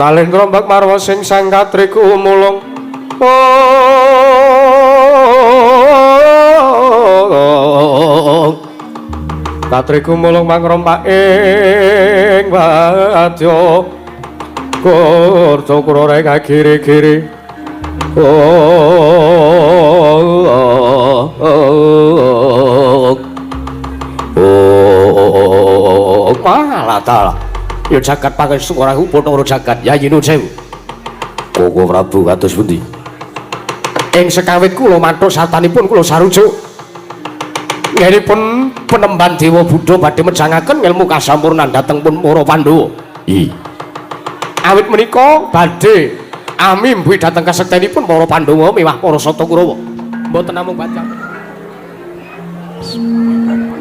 Kalih ngrombak marwa sing sang katriku mulung. Katriku mulung mangrompak ing wadya. Kurca kurore kagiri-giri. Alah ta. Ya jagat pangestu ora Bathara jagat Yayi Nun Sewu. Koko Prabu kados pundi? Ing sekawit kula mantuk sartanipun kula sarujuk. Ngenipun penemban Dewa Buddha badhe mejangaken ngelmu kasampurnan dhateng pun para Pandhawa. I. Awit menika badhe ami mbuhi dhateng kasektenipun para Pandhawa miwah para Sata Kurawa. Mboten namung badhe. Nambah, nambah,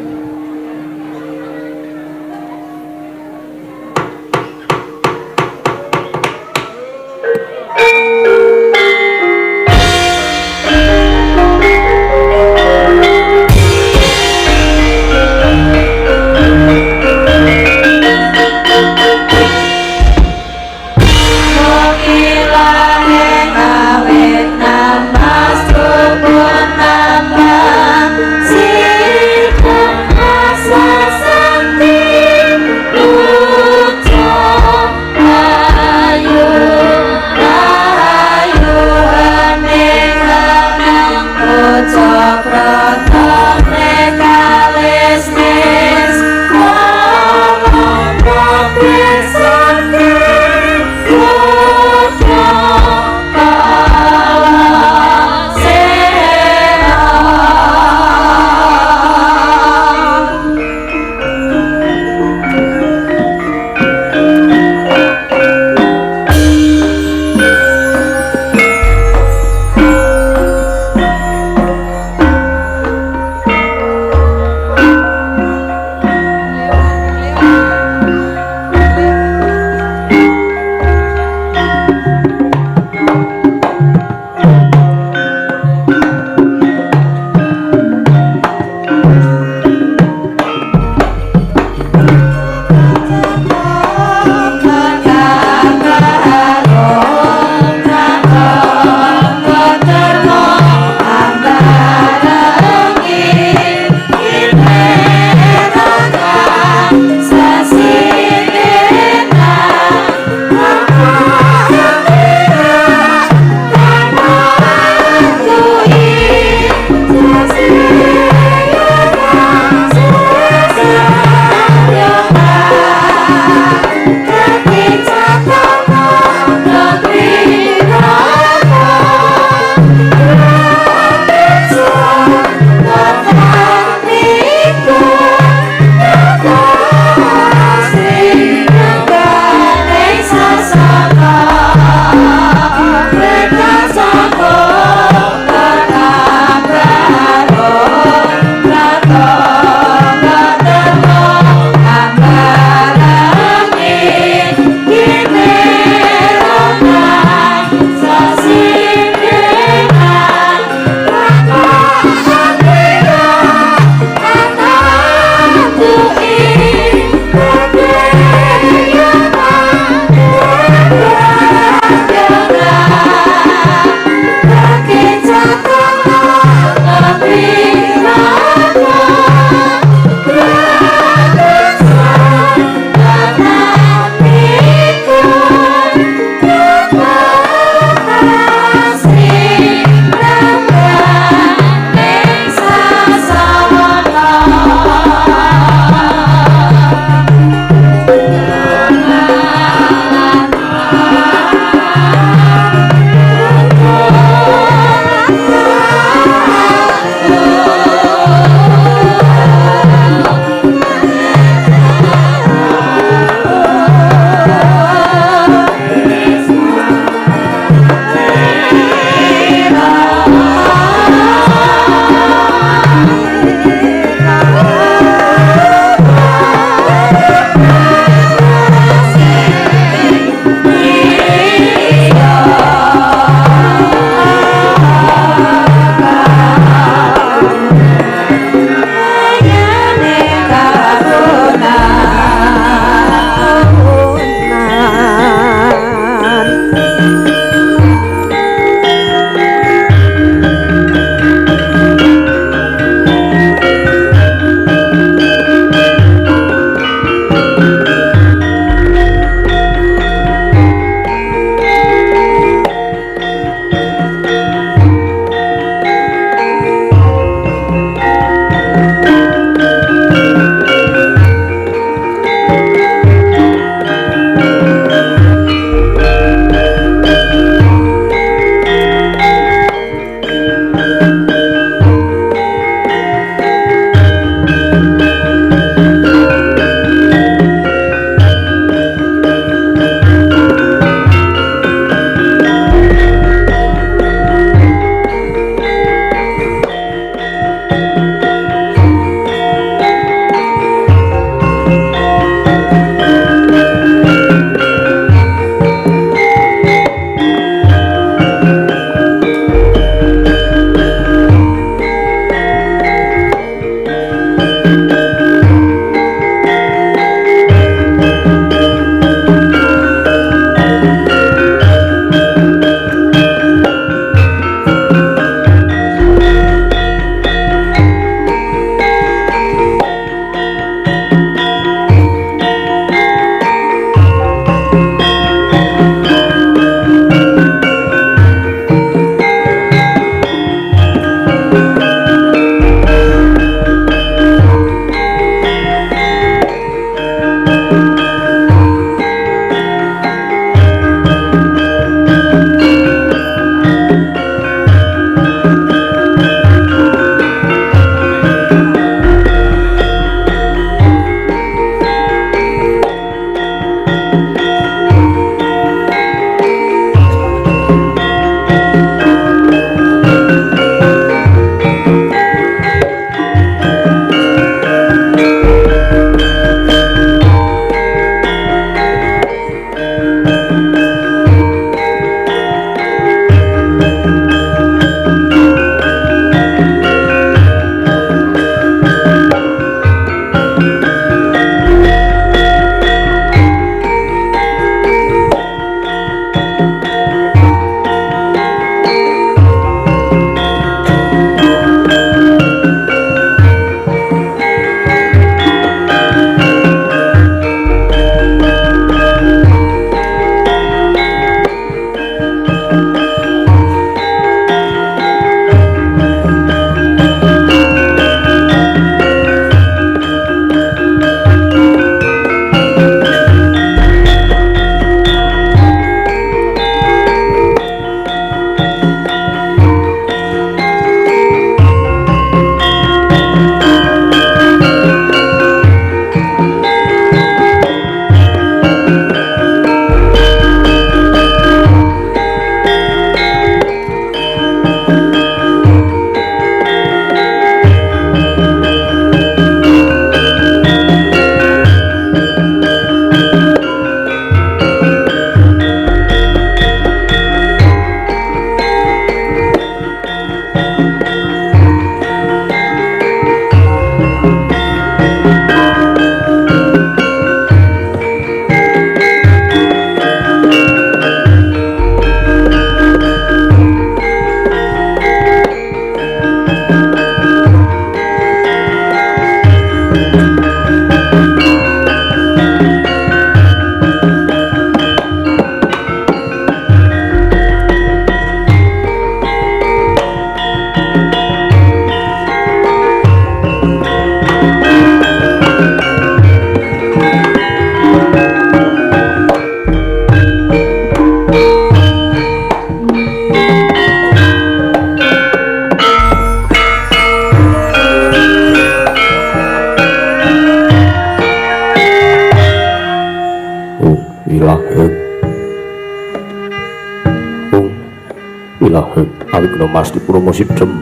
Ilahi awigna masti promosi dem.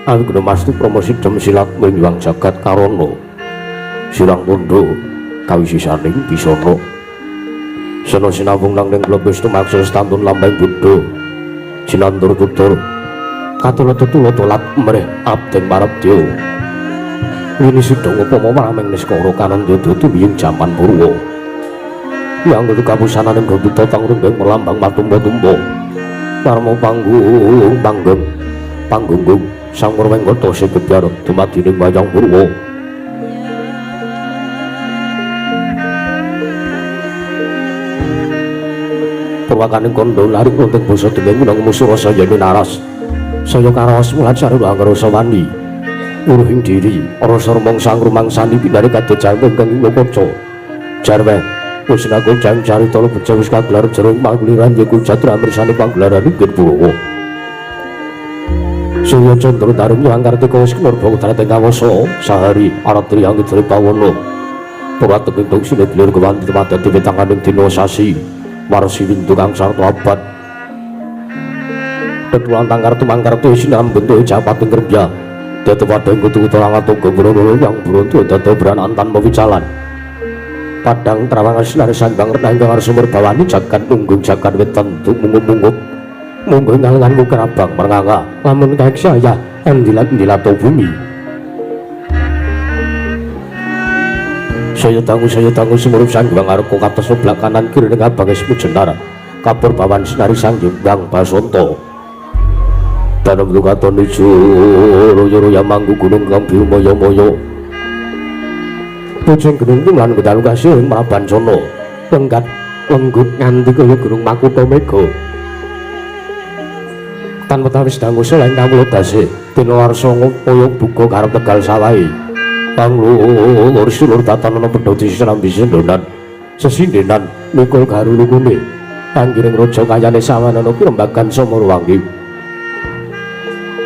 Awigna masti promosi dem silat mring jagat karana. Sirang tondo kawisisaning bisana. Sena sinawung nang ning klebes tumaksa stantun lambang buddha. Sinantur tutur katula tetula tolat mreh abdeng marabdya. Wini sidha upama maraming niskara kanan dudu wiying jaman purwa. Yang kapusananing gobita tangrenggeng melambang matumpa-tumpa. Parma panggung panggeng panggunggung sang murwenggata segebyar dumadining wayang purwa. Purwakaning kandha laring runting basa dening minangka musuh rasa yen naras. Saya karaos mulat sarwa angrasa wani. Uruhing diri rasa rumangsa rumangsani pinare kados jarwe ingkang ing kaca. Jarwe wis naku jang carita beja wis kagelar jero paguliran yaiku jatra mirsani panggelaran inggih Purwa. Surya Candra Darung Hyang Kartika wis kinurba udarate kawasa sahari aratri yang ngidri pawana. Purwateking dong sineblir kewanti madati wetanganing dina sasi warsi windu kang sarta abad. Tetulan tangkar tumangkar tu sinam bentuk japating kerbya. Dadi padang kutu kutu langat tunggu brono yang bronto dadi branan tanpa wicalan. Padang trawangan sinar sandang renang ingkang arsa murbawani jagat nunggung jagat wetan mungup-mungup munggo ngalengan mukerabang mernganga lamun kaeksaya andilat-ndilato bumi. Saya dangu sumurup sanghyang arka kates sebelah kanan kiri ning abang esmu jenar kapur bawan sinari sanghyang basanta. Danem lukaton ijo royo-royo manggu gunung kang bimaya-maya. Pucung gunung lan gedalu kasih ing Prabancana lenggat lenggut nganti kaya gunung Makutha Mega. Tanpa tawis dangu selain kawula dase dina warsa ngupaya buka karep Tegal sawahe. Panglur sulur tatanana pedhoti serambi sendonan sesindenan mikul garulungune anggiring raja kayane sawanana pirembagan Samarawangi.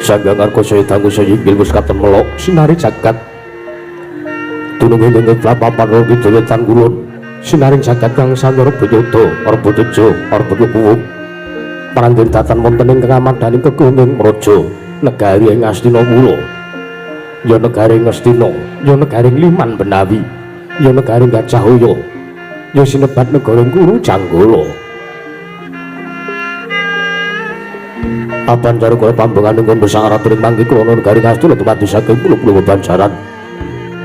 Sanghyang Arka saya dangu saya inggil wis katon melok sinari jagat. Dunung ing papan kidul wetan kulon sinaring jagat kang sami Rebut-Yuda, Rebut-Tejo, Rebut-Kuwung. Paranggen datan wonten ing kamadhaning kekunging Mraja, negari ing Astina Pura. Ya negari Ngastina, ya negari Liman Benawi, ya negari Gajahaya, ya sinebat negara Kuru Janggala. Apan cara pambenganing kandha sangraturing manggi krana negari Ngastina dumadi saking puluh-puluh bebanjaran.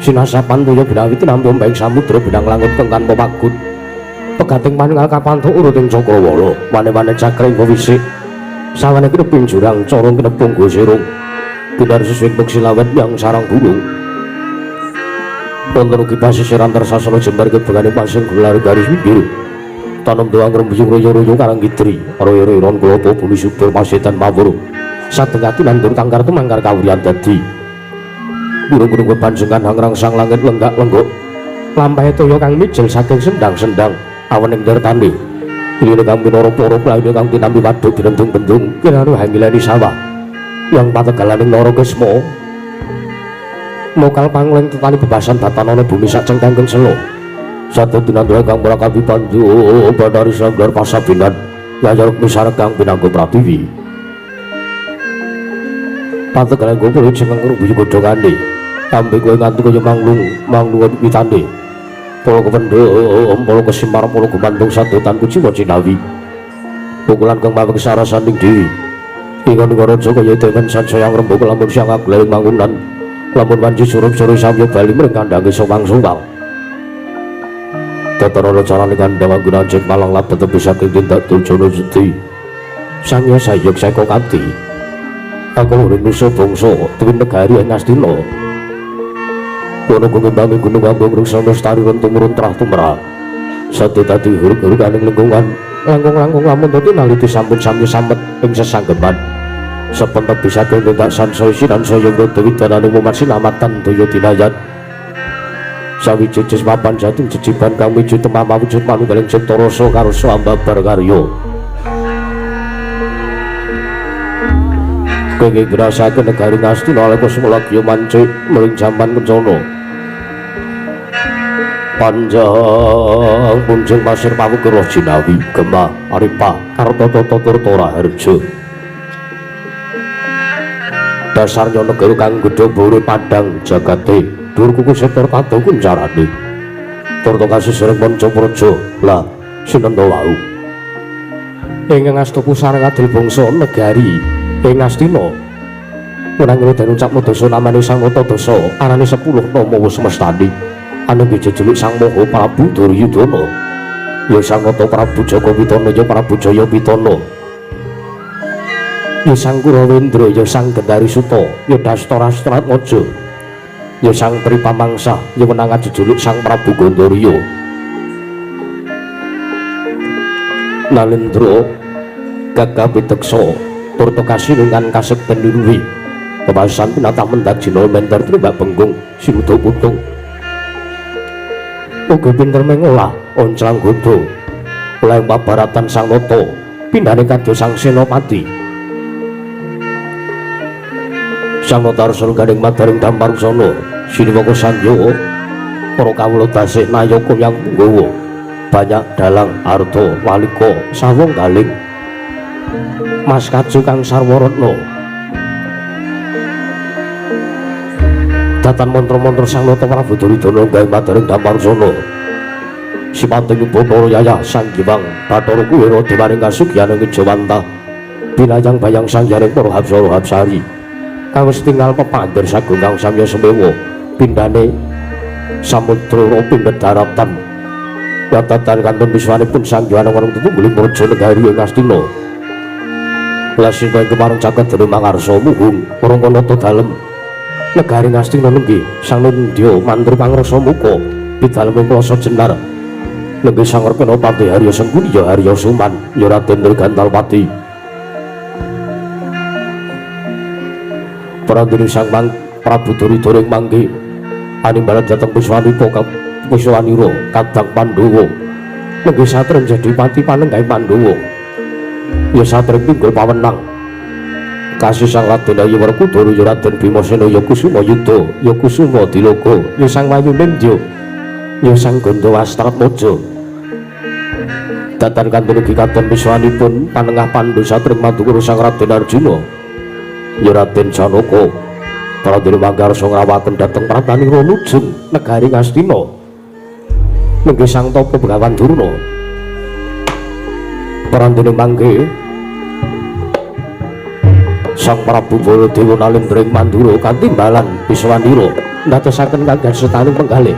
Sinasapan toya binawi tinampi ombeng samudra binang langut kang tanpa pagut. Pegating manunggal kapantuk uruting cakrawala, wane-wane cakra ing wisik. Sawane kineping jurang cara kinepung gosirung. Binar sesuing peksi lawet yang sarang burung. Wonten ugi pasisiran tersasana jembar kebengane pasing gelar garis pinggir. Tanem doang rembuyung royo-royo karang kidri, royo-royo ron klopo bumi subur masetan mawur. Sadengati nandur tangkar tumangkar kawriyan dadi. Burung-burung bebanjengan hangrangsang langit lenggak-lenggok. Lampahe toya kang mijil saking sendang-sendang awening dertane. Iline kang pinara para playune kang tinampi waduk binendung-bendung kinanu hangilani sawah. Yang pategalaning Narakesma. Mokal pangleng tetani bebasan batanana bumi sak cengkangken sela. Satu dinandura kang prakabi pandu Bandari Sanggar Pasabinan Yayar Misara kang pinangga pratiwi. Pategalan kumpul jeneng ngrubuhi godhongane. Ambe kowe nganti kaya manglung, manglung witane. Pala kependhem, pala kesimar, pala gumandung sadotan kuciwa cinawi. Pukulan kang mawek sarasaning dewi. Ingon raja kaya dewen sansaya ngrembaka lamun siang aglaring mangunan. Lamun wanci surup-surup samya bali mring kandhange sowang-sowang. Tatarana carane kandhang anggon anjing malang labet tebih saking tindak durjana sedi. Samya sayuk seka kati. Aku urip nusa bangsa tuwin negari ing Ngastina. Kono kembang gunung agung ruksana lestari tumurun trah tumrah. Satu tadi huruk-hurukaning lingkungan langkung-langkung lamun dadi naliti sampun sami samet ing sesanggeman. Sepentep bisa tindak sansaya sinan saya dewi danane umat sinamatan daya dinayat. Sawiji papan jati jejiban kang wujud temama wujud manunggaling cipta rasa karsa ambabar karya. Kenging ngrasake negari Ngastina aleka semulagya mancik mring jaman kencana. Panjang punjung pasir pawukir jinawi gemah aripa karta tata tirta raharja. Dasarnya negara kang gedhe bore padang jagate dhuwur kuku setor tata kuncarane. Turta kasih manca praja lah sinenta wau. Ingkang asta pusarang adil bangsa negari ing Astina. Menang den ucapno dasa namane Sang Nata Dasa arane 10 nama semestani. Anu jejuluk Sang Maha Prabu Duryudana. Ya Sang Nata Prabu Jaka Witana ya Prabu Jaya Witana. Ya Sang Kurawendra ya Sang Gendari Suta ya Dastarastratmaja. Ya Sang Tripamangsa ya wenang jejuluk Sang Prabu Gandarya. Nalendra gagah piteksa turta kasinungan kasekten luwih. Kebasan pinatah mendat jina menter trimbak bengkung sinuda putung. Uga pinter mengolah onclang godo oleh pabaratan Sang Nata pindhane kadya Sang Senopati. Sang Nata arsa gandeng madaring Damparsana siniwaka sandya para kawula dasih nayaka yang punggawa banyak dalang arta walika sawong galing mas kaju kang sarwa retna. Datan mantra-mantra Sang Nata Prabu Duryudana gawe madaring Damparsana. Sipating Bathara Yayah Sang Giwang Bathara Kuwera dewaning kasugyan ing Jawantah binayang bayang sangyaning para hapsara hapsari kang wis tinggal pepandir sagung kang samya semewa pindhane samudra pindha daratan yatatan kantun wiswanipun Sang Hyang Wenang tetungguling praja negari ing Astina. Lasina ing kepareng caket dene mangarsa muhung Rangkanata dalem negari Ngastina nenggih Sang Nandya mantri pangrasa muka pidalem Plasa Jenar nenggih Sang Rekenapati Harya Sengkuni ya Harya Suman ya Raden Gantalpati. Prandene Sang Prabu Duryudana ing mangke animbalan dhateng Wiswanita Wiswanira kadang Pandhawa nenggih satren jadi pati panenggahing Pandhawa ya satren pinggul pawenang kasih Sang Raden Ayu Werkudara ya Raden Bimasena ya Kusuma Yuda ya Kusuma Diloka ya Sang Wayu Nindya ya Sang Gandawastratmaja. Datan kantun ugi katon wiswanipun panengah Pandhu satring madukara Sang Raden Arjuna ya Raden Janaka. Pradene mangkarsa ngrawaken dhateng Pratanira nujung negari Ngastina nenggih Sang Tapa Begawan Durna. Prandene mangke Sang Prabu Baladewa Nalendra ing Mandura katimbalan Wiswanira ndadosaken kagan setaning penggalih.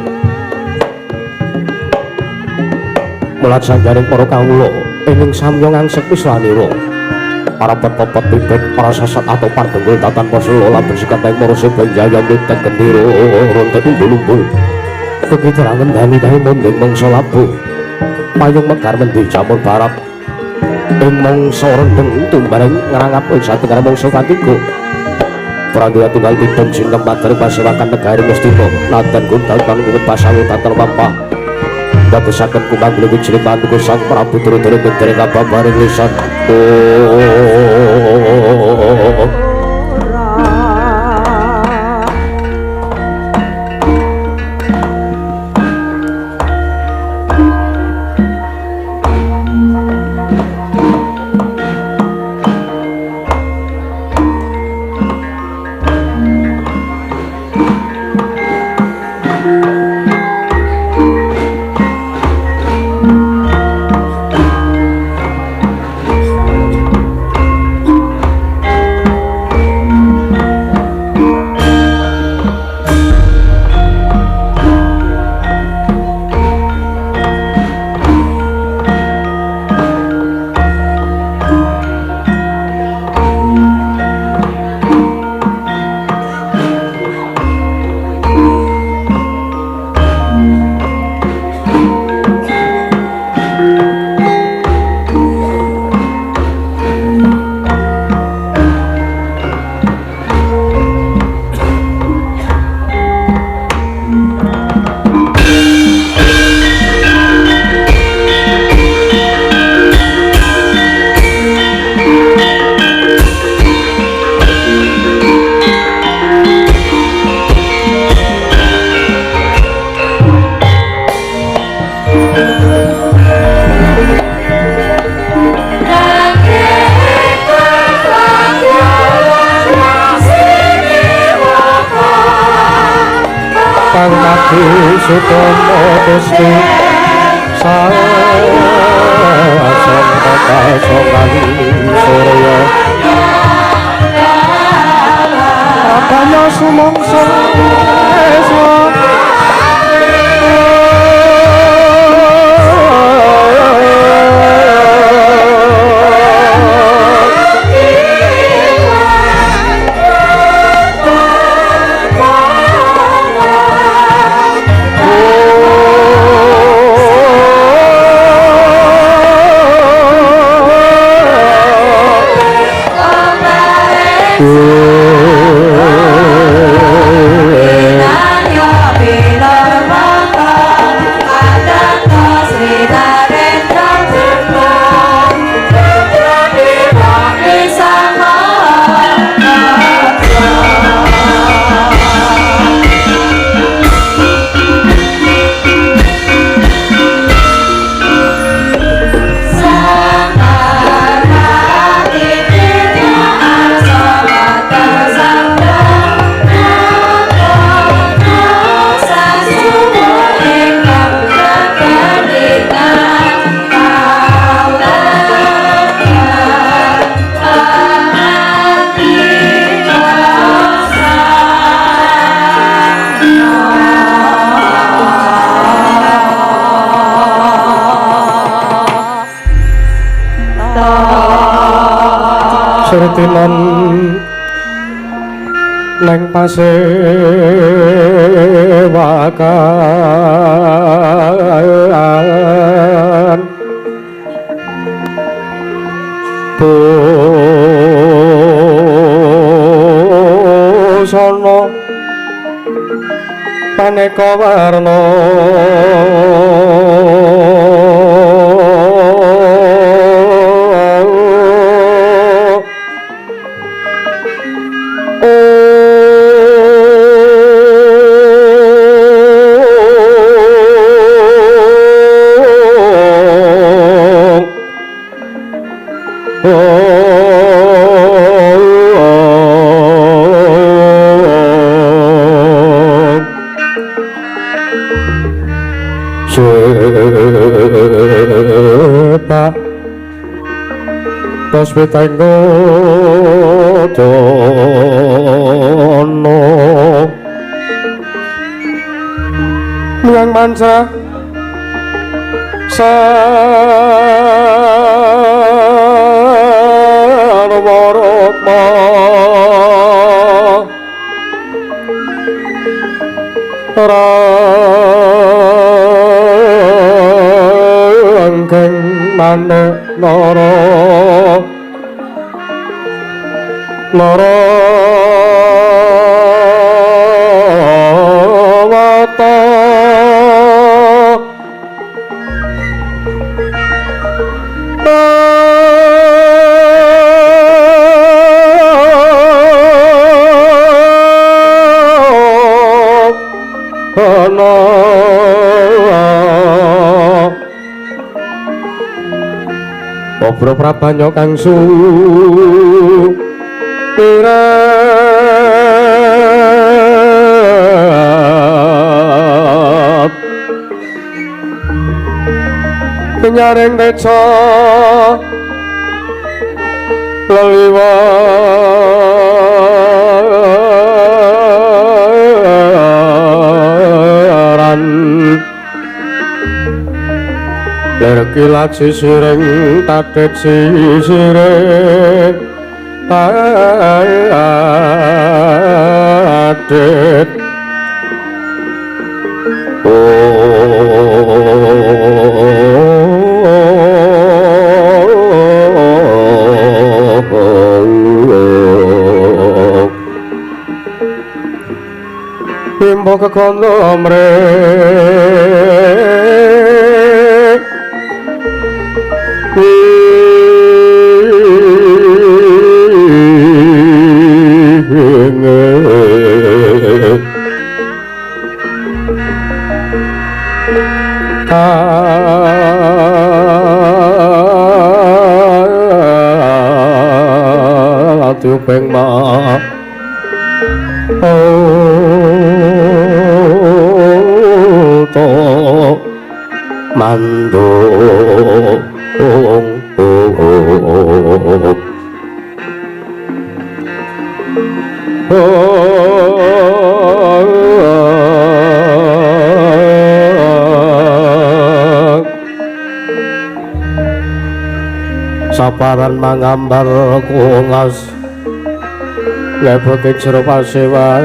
Mulat sanggaring para kawula ingkang samya ngangsek Wiswanira. Para pepet pipit, para sasat atau pardenggul tatan pasela laben sekateng para sebeng jaya mitek gendera rontek umbul-umbul. Kekiterangan dani dahi munding mangsa labuh. Payung megar mendhi jamur barat. Ing mangsa rendheng tumbareng ngrangap ing satengah mangsa katiga. Prandiya tunggal pidhen sinem madhar pasewakan negari Ngastina nadan gundal panunggu pasawe tatal mampah. Dadosaken kumanggul wijiling mantuku Sang Prabu Duryudana gedhe kababaring lisan. Oh. Adi Sutomo Gusti Sasong Surya Apanya sumangsa Surtinon neng pasewakan busana maneka warna Tos pitenggo dono Miang manca sarwa rukma Ranggeng manuk nara nara wata ana Obro prabanya kang supirat Nyaring reca leliwaran Lir kilat sisiring tadhet sisiring tadhet Bimbo kekono mrek Atiuping ma. Oh. Saparan mangambar kungas lebeke jero pasewakan.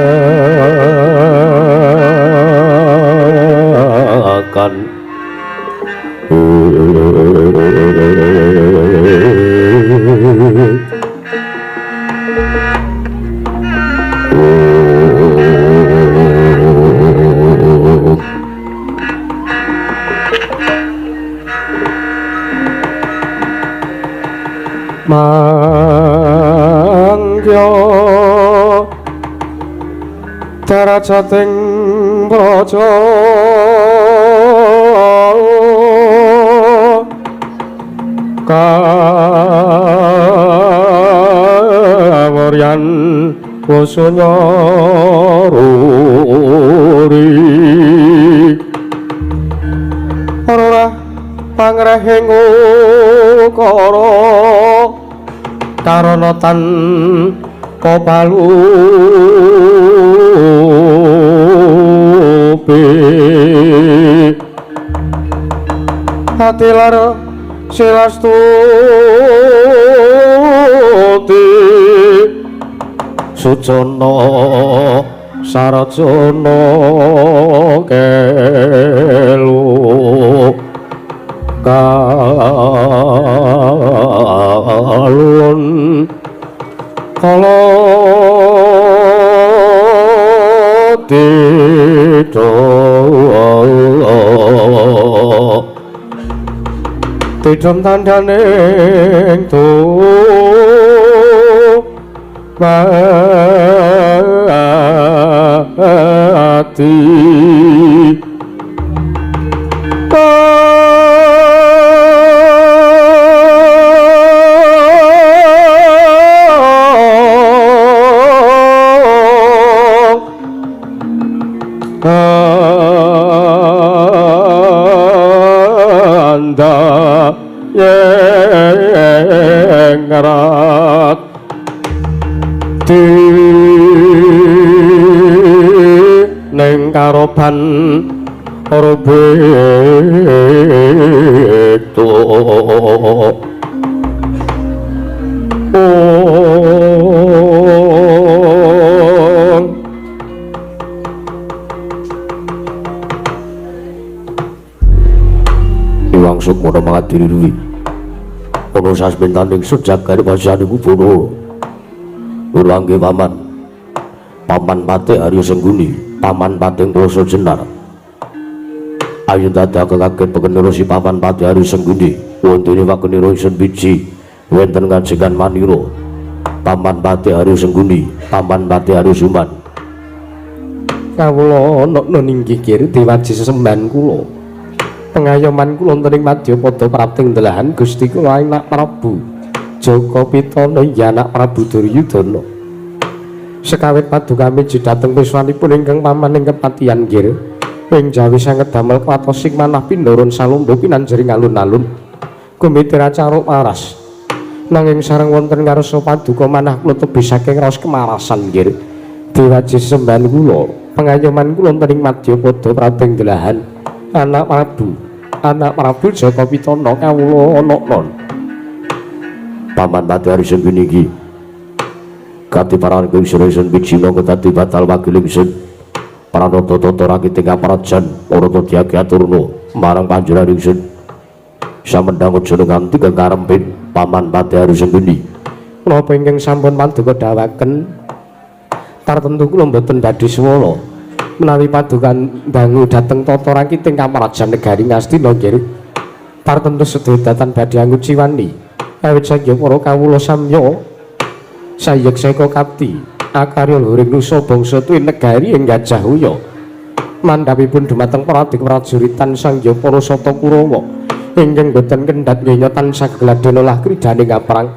Mangya darajating praja kawuryan kusunya ruri ora pangrehing ukara karana tanpa palupi ati lara silastuti sujana sarajana kelu kalun kala tito tidom tandhaning tu mati. Anda yang ngerat di neng karoban robekto. Iwang Sukmana mangadiri ruwi ana sasmentaning sejagane pasaniku bono ulangge paman paman Patih Arya Sengguni paman Patih Klasa Jenar ayo dadak kaget pekenira si paman Patih Arya Sengguni wontene wakenira ingsun biji wonten kajengan manira paman Patih Arya Sengguni paman Patih Arya Suman kawula ana ninggih kiri dewaji sesembahan kula pengayoman kula wonten ing madyapada prapting delahan Gusti kula anak Prabu Jaka Pitana ya anak Prabu Duryudana sekawit padukame dhateng piswanipun ingkang paman ing kepatihan nggih ing jawi sanget damel kuwatos manah pindharan salombo pinanjering alun-alun kumitira caruk waras nanging sareng wonten ngarsa paduka manah kula tebih saking raos kemarasan nggih dewaji sesembahan kula pengayoman kula wonten ing madyapada prapting delahan anak Prabu Jaka Pitana kawula ana non paman Patih Arya Sengguni iki gati paran ingsun ingsun biji mongko dadi batal wakil ingsun pranata tata rakit ing kaprajan ora diagi aturna marang panjenengan ingsun samendhang aja nganti kekarempin paman Patih Arya Sengguni napa ingkang sampun paduka dawaken tartemtu kula mboten badhe swara menawi padukan dangu dhateng tata rakiting kamrajan negari Ngastina nggih tartemtu sedaya datan badhe anguciwani awit saking para kawula samya sayek seka kapti akarya luhuring nusa bangsa tuwin negari ing Gajah Uya mandhapipun dumateng pradik prajuritan sangya para sata Kurawa ingkang boten kendhat nyenya tansah gegladhen olah kridane ngaprang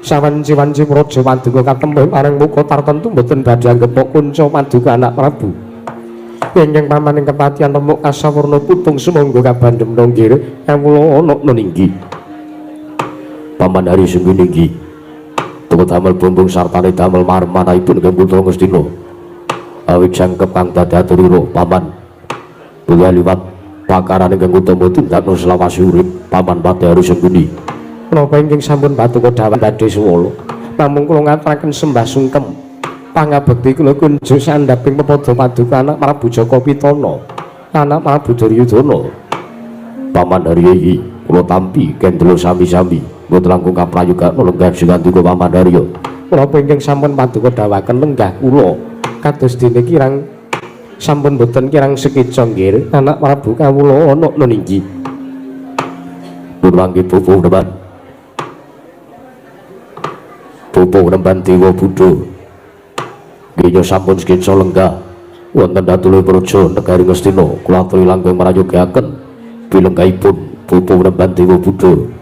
sawanci-wanci praja paduka katempuh marang muka tartemtu boten badhe anggepok kunca paduka anak Prabu ingkang paman ing kepatihan remuk kasawurna putung sumangga kabandhem nggih kawula ana ninggi. Paman Hari Senggini inggih. Tuku damel bumbung sartane damel marmanahipun ingkang putra Ngastina. Awit jangkep kang dadi aturira paman. Bilih liwat pakarane ingkang utama tindakno selawase urip paman Patih Hari Senggini. Menapa ingkang sampun paduka dawuh badhe suwala. Namung kula ngaturaken sembah sungkem pangabekti kula kunjuk sandhaping pepadha paduka anak Prabu Jaka Pitana, anak Prabu Duryudana. Paman Hari iki kula tampi kendela sami-sami mboten langkung kaprayogakno lenggah singandika Paman Harya. Menapa ingkang sampun paduka dawuhaken lenggah kula kados dene kirang sampun boten kirang sekeca nggih anak Prabu kawula ana niki. Pun mangke bapa Uneman. Bapa Uneman Dewa Buddha. Nggih sampun sekeca lenggah wonten Datulih Praja negari Ngastina kula aturi langkung mrayogyaken bilenggahipun Bapa Uneman Dewa Buddha.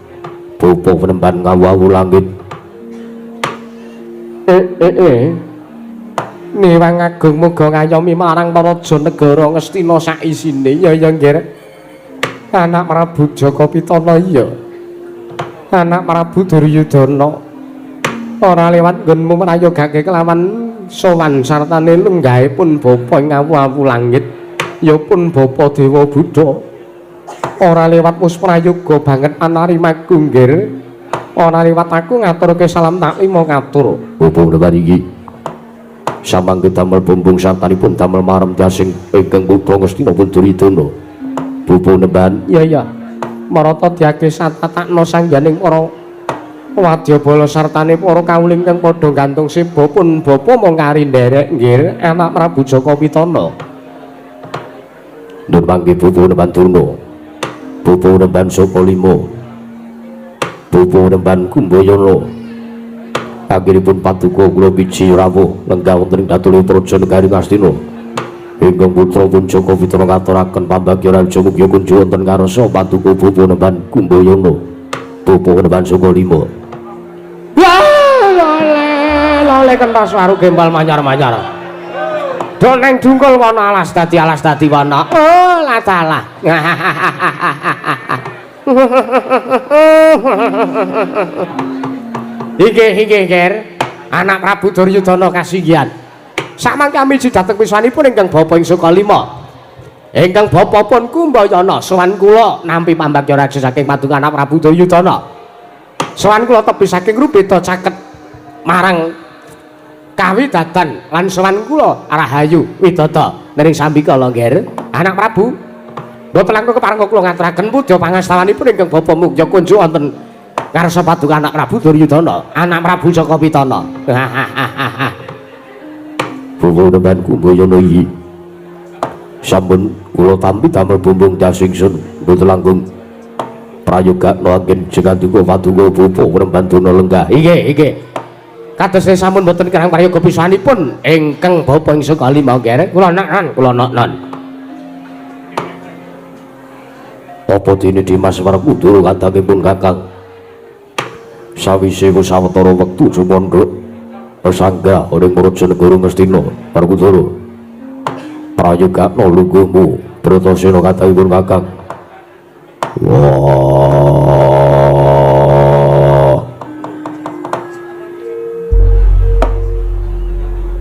Bapa Uneman ngawu-awu langit. Niwang agung muga ngayomi marang praja negara Ngastina saisine. Ya ya nggih. Anak Prabu Jaka Pitana iya. Anak Prabu Duryudana. Ora lewat nggonmu mrayogake kelawan sowan sartane lenggahipun bapa ing awu-awu langit. Ya pun bapa Dewa Buddha. Ora lewat wis prayoga banget anarimaku nggih. Ora liwat aku ngaturke salam taklima katur. Bapa Uneman iki samangke damel bumbung sartanipun damel marem jasing ingkang putra Ngastina pun Duryudana. Bapa Uneman iya iya. Marata diake satatakna sangganing para wadyabala sartane para kawula ingkang padha gantung seba pun bapa mung kari nderek nggih anak Prabu Jaka Pitana. Nun mangke Bapa Uneman Durna. Bapa Uneman Saka Lima. Bapa Uneman Kumbayana. Anggenipun paduka kula biji rawuh lenggah wonten ing Datulih Praja negari Ngastina. Ingkang putra pun Jaka Pitana ngaturaken pambagya raja mugi kunjuk wonten ngarsa paduka Bapa Uneman Kumbayana. Bapa Uneman Saka Lima. Wah, lole lole kentos waru gembal manyar-manyar. Do neng dungkul wana alas dadi wana. Oh, latalah. Inggih inggih nggih. Anak Prabu Duryudana kasinggihan. Samangke amiji dhateng wiswanipun ingkang bapa ing Suka Lima. Ingkang bapa pun Kumbayana sowan kula nampi pambagya raja saking paduka anak Prabu Duryudana. Sowan kula tebih saking rubeda caket marang kawidadan lan sowan kula rahayu widada nering sambika lho nggih. Anak Prabu mboten langkung keparengga kula ngaturaken puja pangastawanipun ingkang bapa mugya kunjuk wonten ngarsa paduka anak Prabu Duryudana, anak Prabu Jaka Pitana. Bapa Uneman Kumbayana iki sampun kula tampi damel bumbung dasingsun mboten langkung prayogakno anggen jengandika paduka Bapa Uneman Durna lenggah. Inggih inggih. Kados sampun mboten kirang prayoga pisanipun ingkang bapa ing Suka Lima nggih. Kula nak-nan, kula nak-nan. Apa dene Dimas Werkudara kadangipun Kakang? Sawise wis sawetara wektu sumandhuk sanggah ing Praja Negara Ngastina Werkudara. Prayogakno lungguhmu Bratasena kadangipun Kakang. Wah.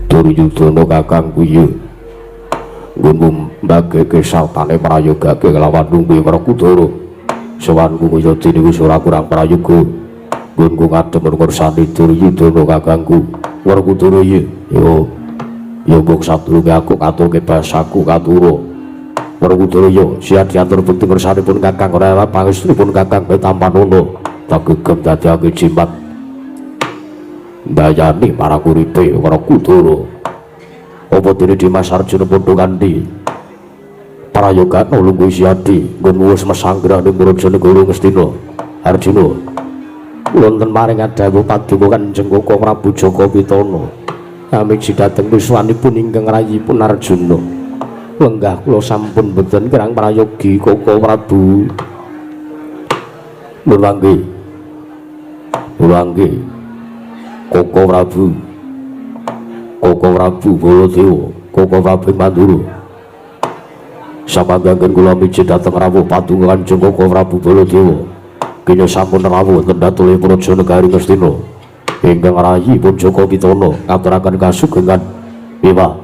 Duryudana kakangku iya. Nggonmu mbageke sartane prayogake kelawan lungguhe Werkudara. Sowanku kaya dene wis ora kurang prayoga. Nggonku ngadhem ngersani Duryudana kakangku. Werkudara iya. Yo. Ya mbok sadurunge aku katurke basaku katura. Werkudara iya, siap diatur bekti ngersanipun kakang ora pangestunipun kakang ketampanana. Tak gegem dadiake jimat. Ndayani marang uripe Werkudara. Apa dene Dimas Arjuna padha kanthi prayogakno lungguh Siadi nggonmu wis mesanggrah ning Praja Negara Ngastina. Arjuna wonten maring adhawuh paduka Kanjeng Koko Prabu Jaka Pitana. Amiji dhateng wiswanipun ingkang rayipun Arjuna. Lenggah kula sampun boten kirang prayogi Koko Prabu. Nuwun mangke. Nuwun mangke. Koko Prabu. Koko Prabu Baladewa, Koko Prabu Mandura. Samanggaken kula miji dhateng rawuh paduka Kanjeng Koko Prabu Baladewa. Kenya sampun rawuh wonten datule Praja Negari Ngastina. Ingkang rayi pun Joko Pitana ngaturaken kasugengan miwah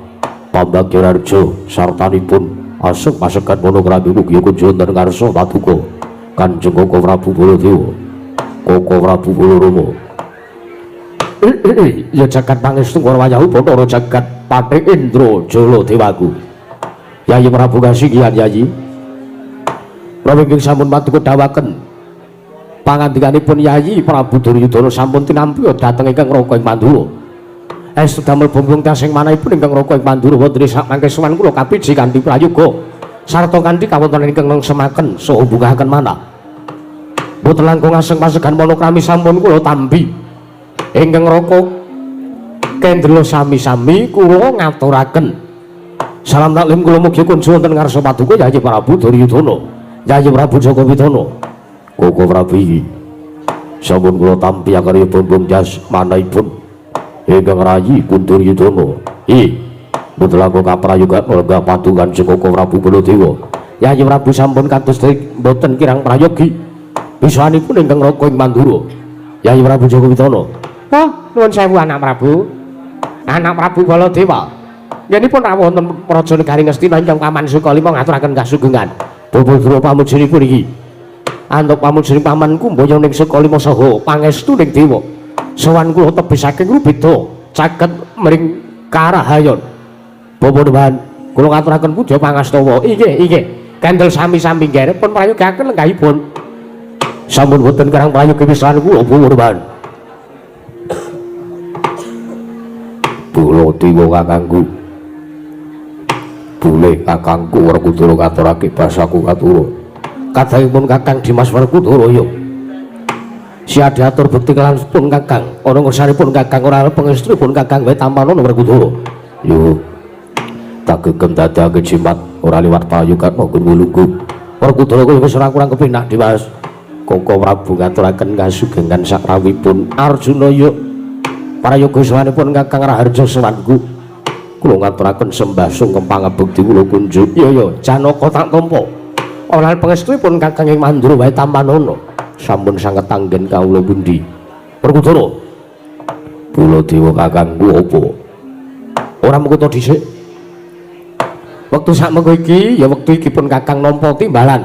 pambagya raharja sartanipun aseng masegan manokrami mugi kunjung wonten ngarsa paduka Kanjeng Koko Prabu Baladewa, Koko Prabu Balarama. Ya jagat pangestu Wayahu Bathara jagat Patih Indra Jala Dewaku. Yayi Prabu kasigihan Yayi. Prabu ingkang sampun paduka dawaken pangandikanipun Yayi Prabu Duryudana sampun tinampi dhateng ingkang Raka ing Mandura. Estu damel bumbung tasing manahipun ingkang Raka ing Mandura wonten sak mangke sowan kula kapiji kanthi prayoga sarta kanthi kawontenan ingkang nengsemaken saha bungahaken manah. Boten langkung aseng pasegan manokrami sampun kula tampi. Ingkang Raka kendela sami-sami kula ngaturaken. Salam taklim kula mugi kunjung wonten ngarsa paduka Yayi Prabu Duryudana, Yayi Prabu Jaka Pitana. Koko Prabu iki sampun kula tampi akarya bumbung jas manahipun ingkang rayi pun Duryudana. I mboten langkung kaprayoga lenggah paduka Kanjeng Koko Prabu Baladewa. Yayi Prabu sampun kados mboten kirang prayogi bisanipun ingkang Raka ing Mandura. Yayi Prabu Jaka Pitana. Wah, nuwun sewu anak Prabu. Anak Prabu Baladewa. Ngenipun rawuh wonten Praja Negari Ngastina ingkang Paman Sukalima ngaturaken kasugengan. Bapa pamujinipun iki. Antuk pamujine pamanku mboyo ning Sukalima saha pangestuning dewa. Sowan kula tebih saking rubeda caket mring karahayon. Bapa nuwun, kula ngaturaken puja pangastawa. Inggih, inggih. Kendel sami-sami nggih pun prayogaken lenggahipun. Sampun boten kerang prayoga pisan kula Bapa nuwun. Baladewa kakangku. Boleh kakangku Werkudara ngaturake basaku katura. Kadangipun Kakang Dimas Werkudara ya. Siadi atur bekti kelan pun Kakang, ana ngersanipun Kakang ora arep pangestupun Kakang wae tampanana Werkudara. Yo. Tak gegem dadake jimat ora liwat prayoga nggon lungguh. Werkudara kuwi wis ora kurang kepenak Dimas. Koko Prabu ngaturaken kasugengan sakrawipun Arjuna yo. Prayoga sowanipun Kakang Raharja sowanku. Kula ngaturaken sembah sungkem pangabekti kula kunjuk. Iya ya, Janaka tak tampa. Ora pangestupun Kakang ing Mandura wae tampanana. Sampun sanget anggen kawula pundi. Werkudara. Baladewa kakangku apa? Ora mengko dhisik. Wektu sak mengko iki ya wektu iki pun Kakang nampa timbalan.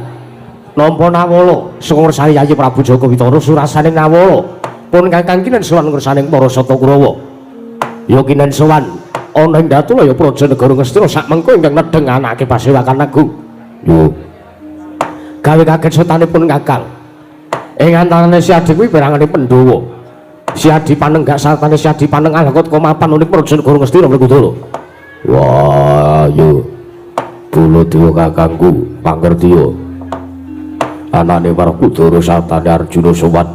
Nampa nawala saka ngersane Yayi Prabu Jaka Pitana surasane nawala. Pun Kakang kinen sowan ngersane para Sata Kurawa. Ya kinen sowan ana ing Datulaya Praja Negara Ngastina sak mengko ingkang nedheng anake pasewakan agung. Yo. Gawe kaget setanipun Kakang. Ing antarane si Adi kuwi perangane Pandhawa. Si Adi panenggak sartane si Adi panengah lakot mapan unik Praja Negara Ngastina Werkudara. Wah, yo. Baladewa kakangku pangertiya. Anane Werkudara sartane Arjuna sowan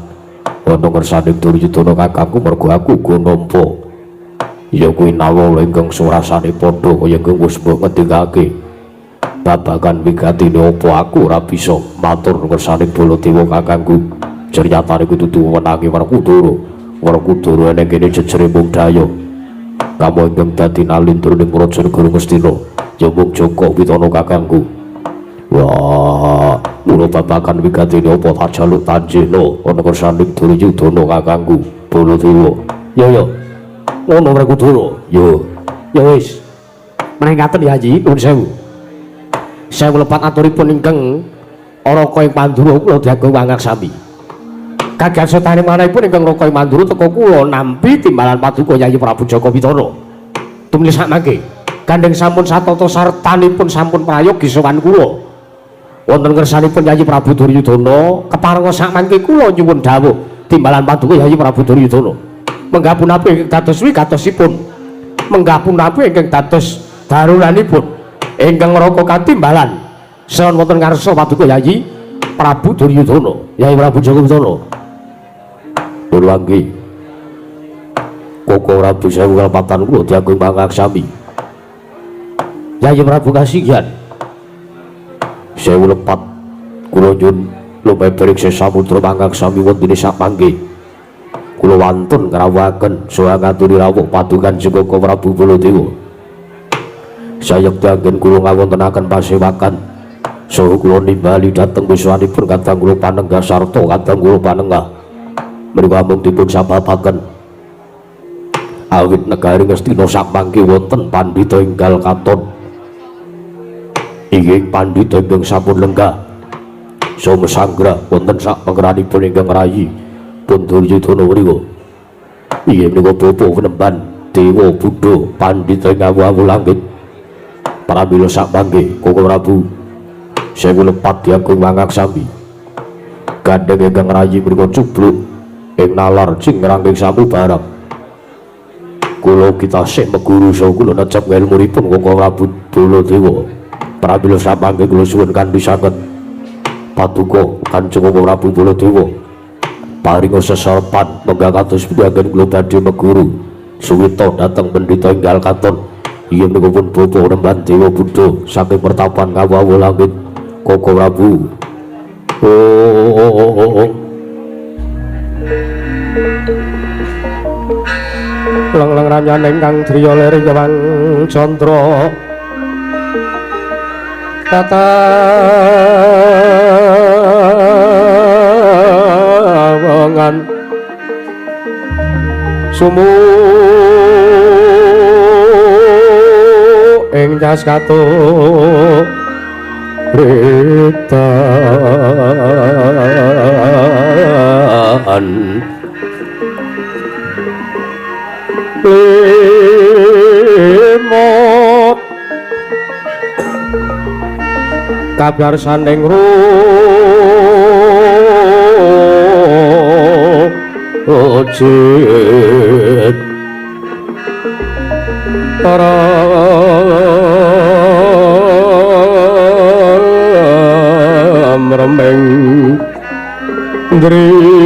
ana ngersane Duryudana kakangku mergo aku uga nampa. Ya kuwi nawala ingkang surasane padha kaya ingkang wis mbok ngendikake. Babagan wigatine apa aku ora bisa matur ngersane Baladewa kakangku. Ceryatane kuwi dudu wenange Werkudara. Werkudara eneng kene jejere mung daya. Kamo ingkang dadi nalindra ning Praja Negara Ngastina ya mung Jaka Pitana kakangku. Wah, mula babagan wigatine apa tak jaluk tanjena ana ngersane Duryudana kakangku Baladewa. Ya ya. Ngono Werkudara. Yo. Ya wis. Menawi ngaten ya Haji, nuwun sewu. Sewu lepat aturipun ingkang Raka ing Mandura kula diagung wangaksami. Kaget setane manahipun ingkang Raka ing Mandura teka kula nampi timbalan paduka Yayi Prabu Jaka Pitana. Tumuli sak mangke. Gandeng sampun satata sartanipun sampun prayogi sowan kula. Wonten ngersanipun Yayi Prabu Duryudana keparenga sak mangke kula nyuwun dawuh timbalan paduka Yayi Prabu Duryudana. Menggah punapi ingkang dados wigatosipun. Menggah punapi ingkang dados darulanipun ingkang Raka katimbalan sowan wonten ngarsa paduka Yayi Prabu Duryudana, Yayi Prabu Jaka Pitana. Purwanggi. Koko Prabu sewu kalepatan kula diagung pangaksami. Yayi Prabu kasigihan. Sewu lepat kula nyuwun lumeber ing samudra pangaksami wonten ing sakmangke. Kula wantun ngrawuhaken saha ngaturi rawuh paduka Koko Prabu Baladewa. Sayekti anggen kula ngawontenaken pasewakan Saha kula nimbali dhateng wiswanipun kadang kula panenggah sarta kadang kula panengah. Menika amung dipun sababaken awit negari Ngastina sakmangke wonten pandhita enggal katon. Inggih pandhita ingkang sampun lenggah saha mesanggra wonten sak panggeranipun ingkang rayi pun Duryudana menika. Inggih menika bapa penemban Dewa Buddha pandhita ing awu-awu langit. Pramila sakmangke Koko Prabu sewu lepat diagung mangaksami. Gandeng ingkang rayi menika cubluk ing nalar cingrangking samubarang. Kula kitasih meguru saha kula necep ngelmunipun Koko Prabu Baladewa. Pramila sakmangke kula suwun kanthi sanget paduka Kanjeng Koko Prabu Baladewa paringa sesorpan menggah kados pundi anggen kula badhe meguru suwita dhateng pendhita enggal katon. Inggih menika pun bapa nemban Dewa Buddha saking pertapan ngawu-awu langit Koko Prabu. Oh, oh, oh, oh, oh. Leng-leng ramyaning kang driya lir Hyang Candra katawangan sumu ing jas katu ritan limut kabar sanding rujit para mremeng driyama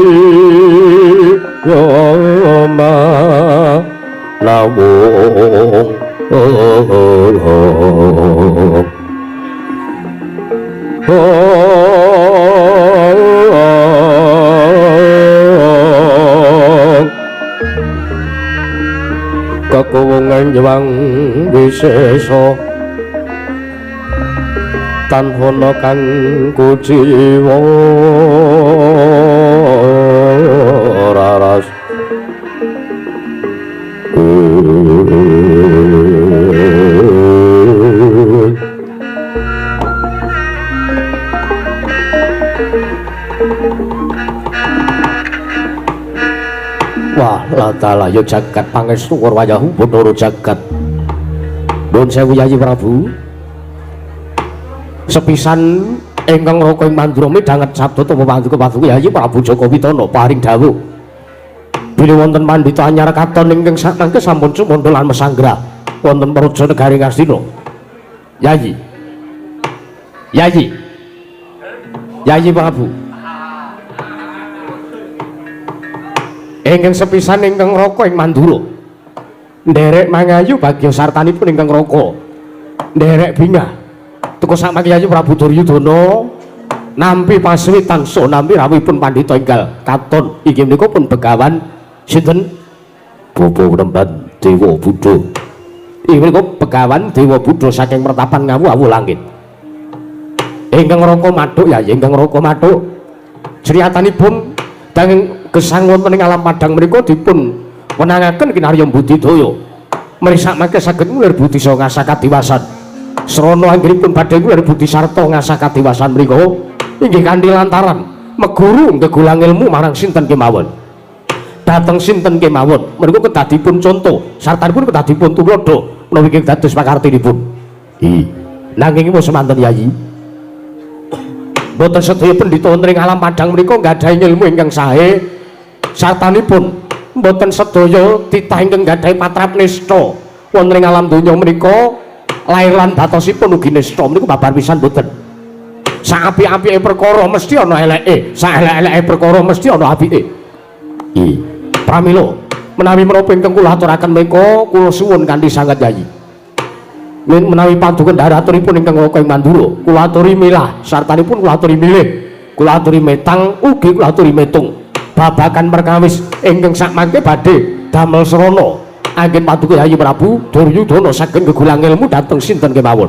lawung kekuwungan Hyang Wisesa tanpa kang kuciwa raras. Wah, latala ya jagat pangestu wayahu Bathara jagat. Nuwun sewu Yayi Prabu. Sepisan ingkang raka ing Mandura midhanget sabda tama paduka paduka Yayi Prabu Jaka Witana paring dawuh. Bilih wonten pandhita anyar katon ingkang sakmangke sampun sumandha lan mesanggra wonten praja negari Ngastina. Yayi. Yayi. Yayi Prabu. Ingkang sepisan ingkang raka ing Mandura nderek mangayu bagya sartanipun ingkang raka nderek bingah teka sakmangke Yayi Prabu Duryudana nampi paswitan saha nampi rawuhipun pandhita enggal katon inggih menika pun begawan sinten Bapa Nemban Dewa Buddha. Inggih menika begawan Dewa Buddha saking pertapan ngawu-awu langit. Ingkang raka mathuk Yayi, ingkang raka mathuk criyatanipun danging gesang wonten ing alam padhang menika dipun wenangaken kinarya budidaya. Mrisak mangke saged ngulir budi saha ngasah kadiwasan. Srana anggenipun badhe ngulir budi sarta ngasah kadiwasan menika inggih kanthi lantaran meguru ngegulang ilmu marang sinten kemawon. Dhateng sinten kemawon menika kedah dipun conto sartanipun kedah dipun tuladha menawi ingkang dados pakartinipun. Nanging wis semanten Yayi. Boten sedaya pendhita wonten ing alam padhang menika nggadahi ilmu ingkang sae sartanipun boten sedaya titah ingkang nggadahi patrap nista wonten ing alam donya menika lair lan batosipun ugi nista menika babar pisan boten. Sak apik-apike perkara mesti ana eleke, sak elek-eleke perkara mesti ana apike. Pramila menawi menapa ingkang kula aturaken menika kula suwun kanthi sanget Yayi. Menawi paduka ndharaturipun ingkang raka ing Mandura kula aturi milah sartanipun kula aturi milih, kula aturi metang ugi kula aturi metung babagan perkawis ingkang sakmangke badhe damel srana anggen paduka Yayi Prabu Duryudana saged gegulang ilmu dhateng sinten kemawon.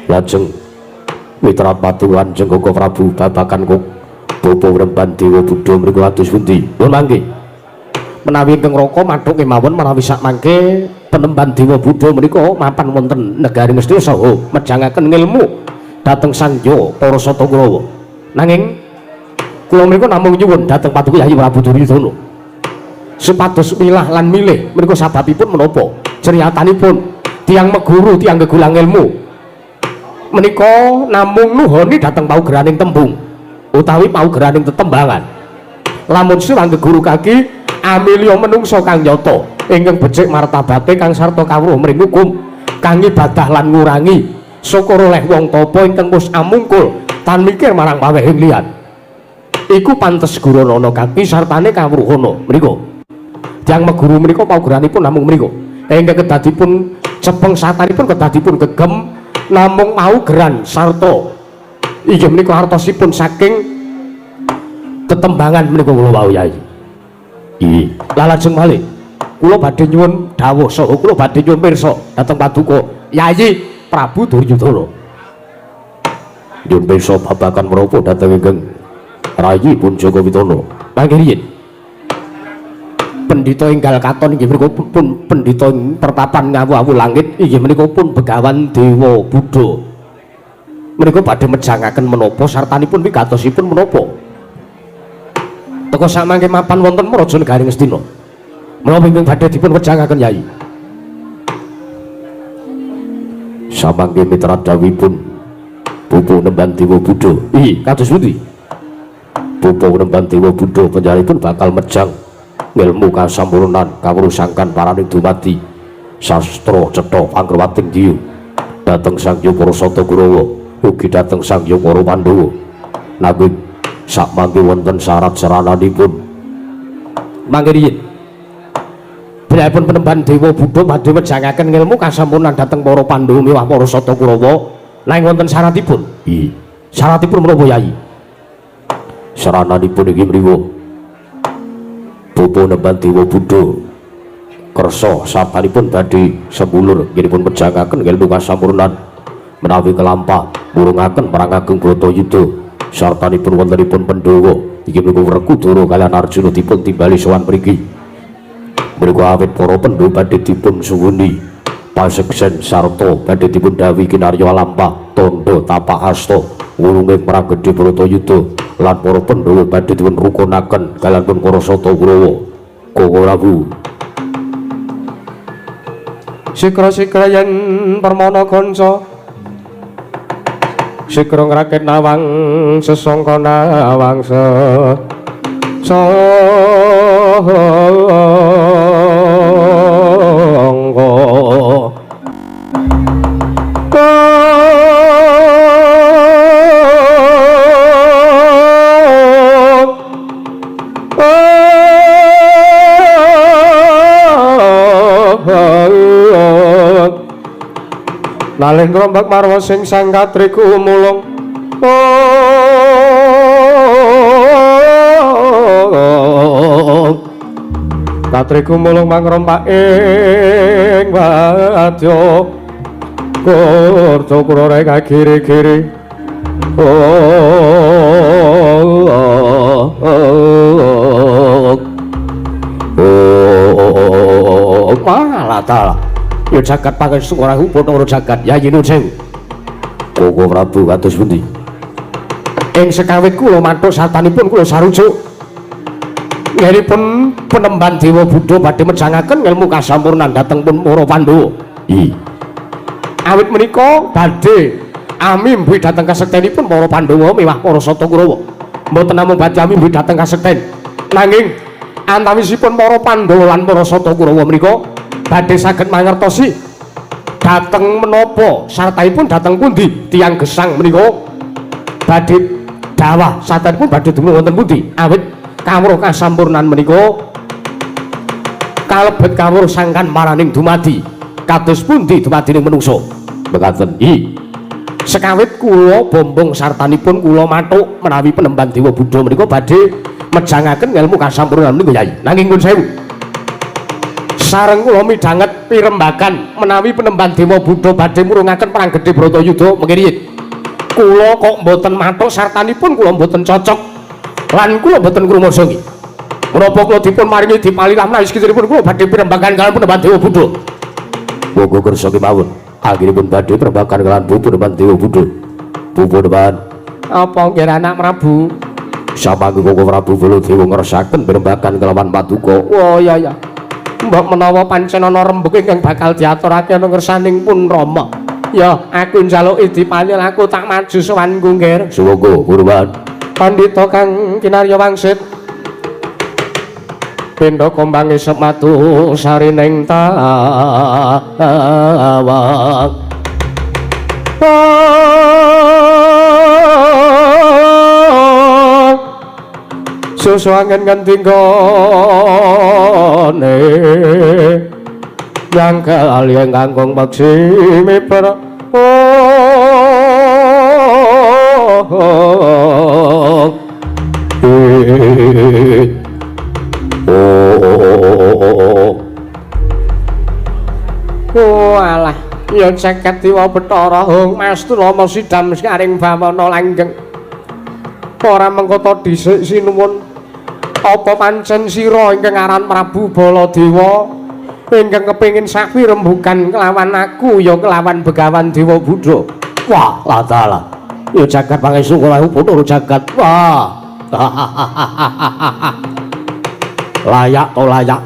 Lajeng Mitra patuhan Jenggoka Prabu babagan kok Bapak Wremban Dewa Buddha mriku kados pundi? Pun mangke. Menawi ingkang raka mathuk kemawon menawi sak mangke penemban Dewa Buddha menika mapan wonten negari Ngastina saha mejangaken ngilmu dhateng Sangya para Sata Kurawa. Nanging kula menika namung nyuwun dhateng Paduka Yayi Prabu Duryudana supados milah lan milih menika sababipun menapa? Criyatanipun tiyang meguru, tiyang gegulang ilmu menika namung nuhoni dhateng paugeraning tembung utawi paugeraning tetembangan. Lamun sirang geguru kaki amilya menungsa kang nyata ingkang becik martabate kang sarta kawruh mring hukum kang ibadah lan ngurangi syukur oleh wong tapa ingkang wis amungkul tan mikir marang pawehing liyan. Iku pantes guranana kaki sartane kawruhana menika. Tiyang meguru menika paugeranipun namung menika. Ingkang kedadipun cepeng satanipun kedadipun gegem namung paugeran sarta inggih menika artosipun saking tetembangan menika kula wau Yai. Iya. Lajeng malih kula badhe nyuwun dawuh saha kula badhe nyuwun pirsa dhateng Paduka Yayi Prabu Duryudana. Nyuwun pirsa babagan menapa dhateng ingkang rayi pun Jagawitana. Mangke riyin pendhita enggal katon inggih menika pun pendhita pertapan ngawu-awu langit inggih menika pun Begawan Dewa Buddha. Menika badhe mejangaken menapa sartanipun wigatosipun menapa? Teka samangke mapan wonten Praja Negari Ngastina. Menapa ingkang badhe dipun wejangaken Yai? Samangke mitra dawuhipun Bapak Nemban Dewa Buddha. Ih, kados pundi? Bapak Nemban Dewa Buddha panjenenganipun bakal mejang ngilmu kasampurnan kawruh sangkan paraning dumadi sastra cetha pangrewating diyu dhateng Sang Hyang Para Sata Kurawa ugi dhateng Sang Hyang Para Pandhawa. Nanging sakmangke wonten syarat sarananipun. Mangke riyin pun penemban Dewa Buddha badhe mejangaken ngilmu kasampurnan dhateng para Pandhawa miwah para Sata Kurawa nanging wonten syaratipun. Ih, syaratipun menapa Yai? Sarananipun inggih mriwo Bapak Nemban Dewa Buddha kersa sabanipun badhe sembulur nggihipun mejangaken ngilmu kasampurnan menawi kelampah murungaken perang ageng Bratayuda sartanipun wontenipun Pandhawa inggih menika Werkudara kaliyan Arjuna dipun timbali sowan mriki. Mriku awit para Pandhawa badhe dipun suwuni paseksen sarta badhe dipun dawuhi kinarya lampah tandha tapak asta wulunging perang gedhe Bratayuda lan para Pandhawa badhe dipun rukunaken kaliyan pun para Sata Kurawa. Koko Prabu sikra-sikra yen permana kanca sikra ngrakit nawang sesangka nawang sesangka. Nalih ngrombak marwa sing sang katriku mulung. Katriku mulung mangrompak ing wadya kurca kurore kagiri-giri. Malah talah. Ya jagat pangestu ora hubung karo jagat Yayi Nun Sewu. Koko Prabu kados pundi? Ing sekawit kula mathuk satanipun kula sarujuk. Nggihipun penemban Dewa Buddha badhe mejangaken ngilmu kasampurnan dhateng pun para Pandhawa. Ih. Awit menika badhe amimbuhi dhateng kasektenipun para Pandhawa miwah para Sata Kurawa. Mboten namung badhe amimbuhi dhateng kasekten. Nanging antawisipun para Pandhawa lan para Sata Kurawa menika badhe saged mangertosi dhateng menapa sartaipun dhateng pundi tiyang gesang menika badhe dawah sartaipun badhe dumunung wonten pundi awit kawruh kasampurnan menika kalebet kawruh sangkan maraning dumadi kados pundi dumadining menungsa mekaten. I sekawit kula bombong sartanipun kula mathuk menawi penemban Dewa Buddha menika badhe mejangaken ngelmu kasampurnan menika Yai. Nanging nuwun sewu, sareng kula midhanget pirembagan menawi penemban Dewa Buddha badhe murungaken perang gedhe Bratayuda mengke riyin. Kula kok mboten mathuk sartanipun kula mboten cocok lan kula mboten ngrumangsa nggih. Menapa kula dipun maringi dipalilah menawi sekitaripun kula badhe pirembagan kaliyan Panembahan Dewa Buddha. Monggo kersa kemawon. Anggenipun badhe pirembagan kaliyan Panembahan Dewa Buddha. Panembahan. Apa nggih anak Prabu? Samangke Koko Prabu Baladewa ngersakaken pirembagan kelawan paduka. Oh iya ya. Mbok menawa pancen ana rembug ingkang bakal diaturake ana ngersaning pun Rama. Ya, aku njaluki dipalil aku tak maju sowanku nggih. Sumangga Panembahan. Pandhita kang kinarya wangsit. Pindha kombange sematu sarining tawang. Susu angin ngendi nggone nyangkel ali kangkung peksi miber. Oh alah ya ceket dewa Bathara Hung Mas Tulama sidam saring bawana langgeng. Ora mengko ta dhisik sinuwun. Apa pancen sira ingkang aran Prabu Baladewa ingkang kepengin sapi rembugan kelawan aku ya kelawan Begawan Dewa Buddha? Wah, la dalah. Ya jagat pangestu kula putur jagat. Wah. Layak to layak.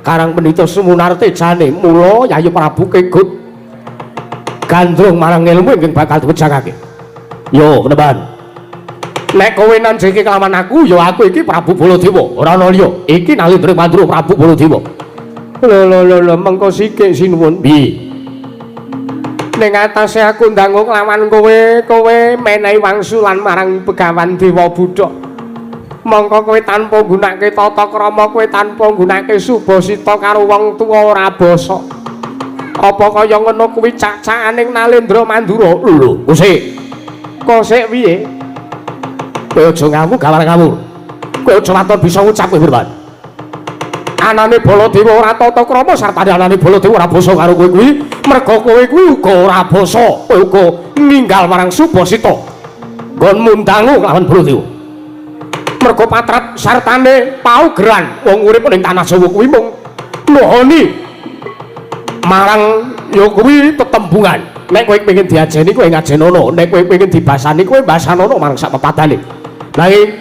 Karang pendhita Sumunarte jane mula Yayi Prabu kegut gandrung marang ilmu ingkang bakal diwejangake. Yo, Panembahan. Nek kowe nanjeki kelawan aku, ya aku iki Prabu Baladewa, ora ana liya. Iki Nalendra Mandura Prabu Baladewa. Lho lho lho lho, mengko sikik sinuwun. Piye? Ning atase aku ndangu kelawan kowe, kowe menehi wangsulan marang Begawan Dewa Buddha. Mongko kowe tanpa nggunakake tata krama, kowe tanpa nggunakake subasita karo wong tuwa ora basa. Apa kaya ngono kuwi cak-cakaning Nalendra Mandura? Lho, kosek. Kosek piye? Kowe aja ngawur gawar ngawur. Kowe aja waton bisa ngucap kowe Firman. Anane Baladewa ora tata krama sartane anane Baladewa ora basa karo kowe kuwi, merga kowe kuwi uga ora basa, kowe uga ninggal marang subasita. Nggon mundangu kelawan Baladewa. Merga patrat sartane paugeran wong urip ning tanah Jawa kuwi mung nuhoni marang ya kuwi tetembungan. Nek kowe pengin diajeni kowe ngajenono, nek kowe pengin dibasani kowe basanono marang sak pepadane. Nanging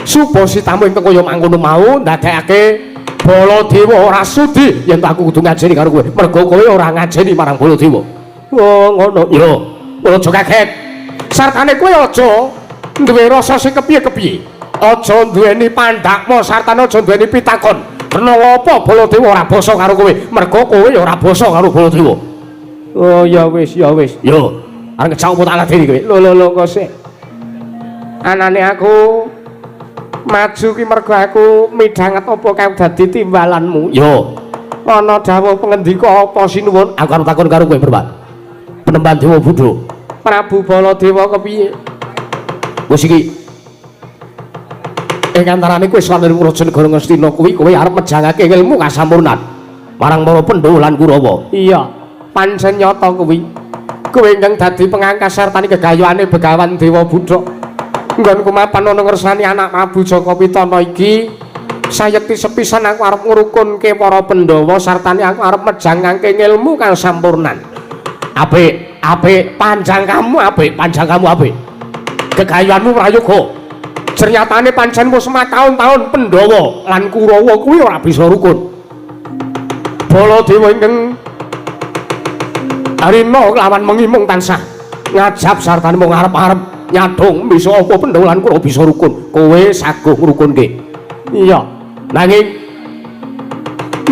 subasitamu ingkang kaya mangkono mau ndadekake Baladewa ora sudi yen aku kudu ngajeni karo kowe. Merga kowe ora ngajeni marang Baladewa. Oh ngono. Yo, aja kaget. Sartane kowe aja duwe rasa sing kepiye-kepiye. Aja duweni pandhakma sartane aja duweni pitakon. Menawa apa Baladewa ora basa karo kowe? Merga kowe ora basa karo Baladewa. Oh ya wis, ya wis. Yo, arep ngejak opo tak ladeni kowe? Lho lho lho kok sik. Anane aku maju ki mergo aku midhanget apa kae dadi timbalanmu. Yo. Ana dawuh pengendika apa sinuwun? Aku arep takon karo kowe, Perwan. Panembahan Dewa Buddha. Prabu Baladewa kepiye? Wis iki. Ing antarane kowe sowan ing Raja Negara Ngastina kuwi kowe arep mejangake ilmu kasampurnan marang para Pandhawa lan Kurawa. Iya, pancen nyata kuwi. Kowe ingkang dadi pengangkas sartane gegayuhane Begawan Dewa Buddha. Nggon kumapan ana ngersani anak Prabu Jaka Pitana iki, sayekti sepisan aku arep ngrukunke para Pandhawa sartane aku arep mejangake ilmu kasampurnan. Apik, apik, panjang kamu apik, panjang kamu apik. Gegayuhanmu prayoga. Jernyatane pancen wis mataun-taun Pandhawa lan Kurawa kuwi ora bisa rukun. Baladewa ingkang arina kelawan mengimung tansah ngajab sartane mung arep-arep nyadhong bisa apa Pandhawa lan Kurawa bisa rukun. Kowe saguh ngrukunke. Iya. Nanging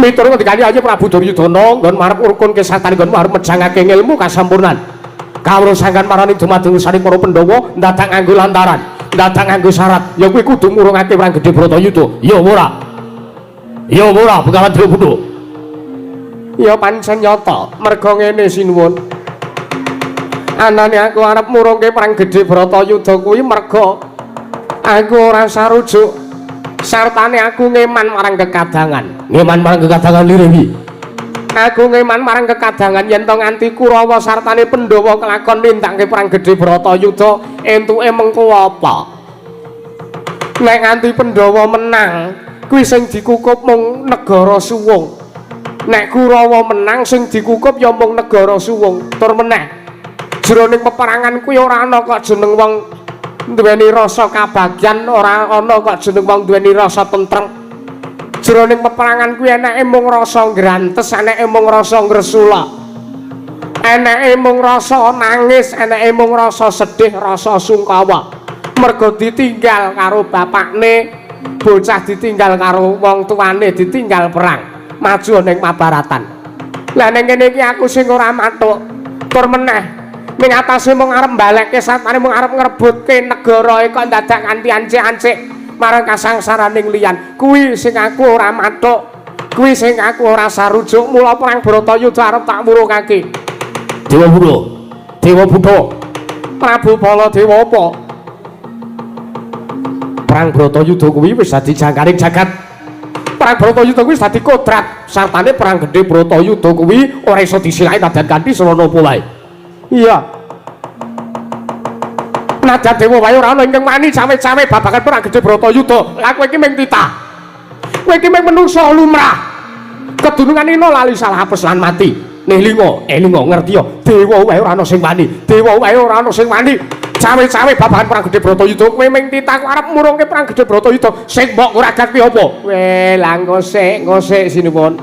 miturut ngendikane Ayi Prabu Duryudana nggon marep ngrukunke sartane nggon arep mejangake ilmu kasampurnan. Kawruh sangkan marani dumadung saring para Pandhawa ndadak nganggo lantaran, ndadak nganggo syarat. Ya kuwi kudu murungake perang gedhe Bratayuda. Ya ora? Ya ora, Begawan Dewa Buddha. Ya pancen nyata, merga ngene sinuwun. Anane aku arep murungke perang gedhe Bratayuda kuwi merga aku ora sarujuk sartane aku ngeman marang kekadangan. Ngeman marang kekadangan lire piye? Aku ngeman marang kekadangan yen to nganti Kurawa sartane Pandhawa kelakon nindakake perang gedhe Bratayuda entuke mengko apa? Nek nganti Pandhawa menang, kuwi sing dikukup mung negara Suwung. Nek Kurawa menang sing dikukup ya mung negara Suwung. Tur meneh jroning peperangan kuwi ora ana kok jeneng wong duweni rasa kabagyan, ora ana kok jeneng wong duweni rasa tentrem. Jroning peperangan kuwi eneke mung rasa ngrantes, eneke mung rasa ngresula, eneke mung rasa nangis, eneke mung rasa sedih, rasa sungkawa. Mergo ditinggal karo bapakne, bocah ditinggal karo wong tuane, ditinggal perang maju ning Mabaratan. Lah ning kene iki aku sing ora matuk. Tur meneh ning atase mung arep mbalekke satane mung arep ngrebutke negara kok dadak nganti ancik-ancik marang kasangsaraning liyan. Kuwi sing aku ora matuk, kuwi sing aku ora sarujuk. Mula perang Bratayuda arep tak wurungake. Dewa Buddha, Dewa Buddha, Prabu Baladewa apa? Perang Bratayuda kuwi wis dadi jangkaring jagat. Perang Bratayuda kuwi wis dadi kodrat. Sartane perang gedhe Bratayuda kuwi ora iso disilake nadyan kanthi srana apa wae. Iya. Nadyan dewa wae ora ana ingkang wani cawe-cawe babagan perang gedhe Bratayuda. Lah kowe iki mung titah. Kowe iki mung menungsa lumrah. Kedunungan ino lali salah apes lan mati. Nelinga, elinga ngerti ya, dewa wae ora ana sing wani. Dewa wae ora ana sing wani. Cawe-cawe babagan perang gedhe Bratayuda. Kowe mung titah kok arep murungke perang gedhe Bratayuda. Sing mbok nguragat kuwi apa? Weh, lah ngosek, ngosek sinuwun.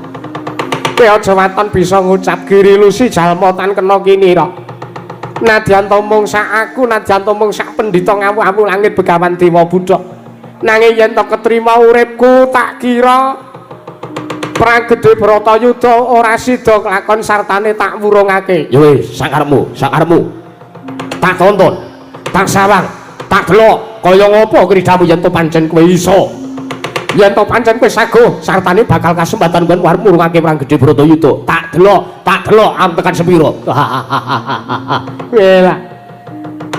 Kowe aja waton bisa ngucap giri lusi jalma tan kena kinira. Nadyan to mung sak aku, nadyan to mung sak pendhita ngawu-awu langit Begawan Dewa Buddha. Nanging yen to ketrima uripku tak kira perang gedhe Bratayuda ora sida kelakon sartane tak wurungake. Ya wis, sakarepmu, sakarepmu. Tak tonton, tak sawang, tak delok kaya ngopo kridamu yen to pancen kowe iso. Yen to pancen kowe saguh sartane bakal kasempatan kowe arep murungake perang gedhe Bratayuda. Tak delok am tekan sepiro. Wela.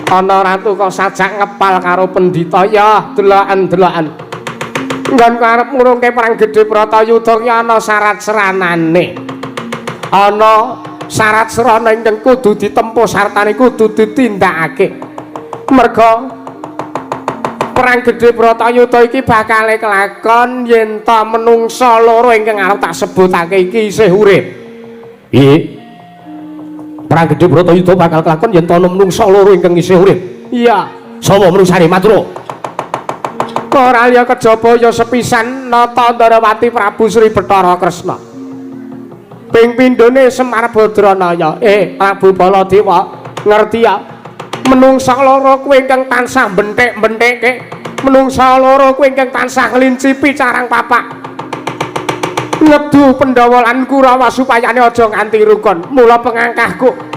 Ana ratu kok sajak ngepal karo pendhita ya, deloken-deloken. Nggon arep murungke perang gedhe Bratayuda ki ana syarat seranane. Ana syarat serana ingkang kudu ditempuh sartane kudu ditindakake. Merga perang gedhe Bratayuda iki bakale kelakon yen ta menungsa loro ingkang arep tak sebutake iki isih urip. Piye? Perang gedhe Bratayuda bakal kelakon yen ta ana menungsa loro ingkang isih urip. Iya. Sapa menungsane matur? Ora liya kejaba ya sepisan Nata Ndarawati Prabu Sri Bathara Kresna. Ping pindhone Semar Badranaya. Prabu Baladewa, ngerti ya? Menungsa loro kuwi ingkang tansah benthik-benthikke, menungsa loro kuwi ingkang tansah nglincipi carang papak. Ngedu Pandhawa lan Kurawa supayane aja nganti rukun. Mula pengangkahku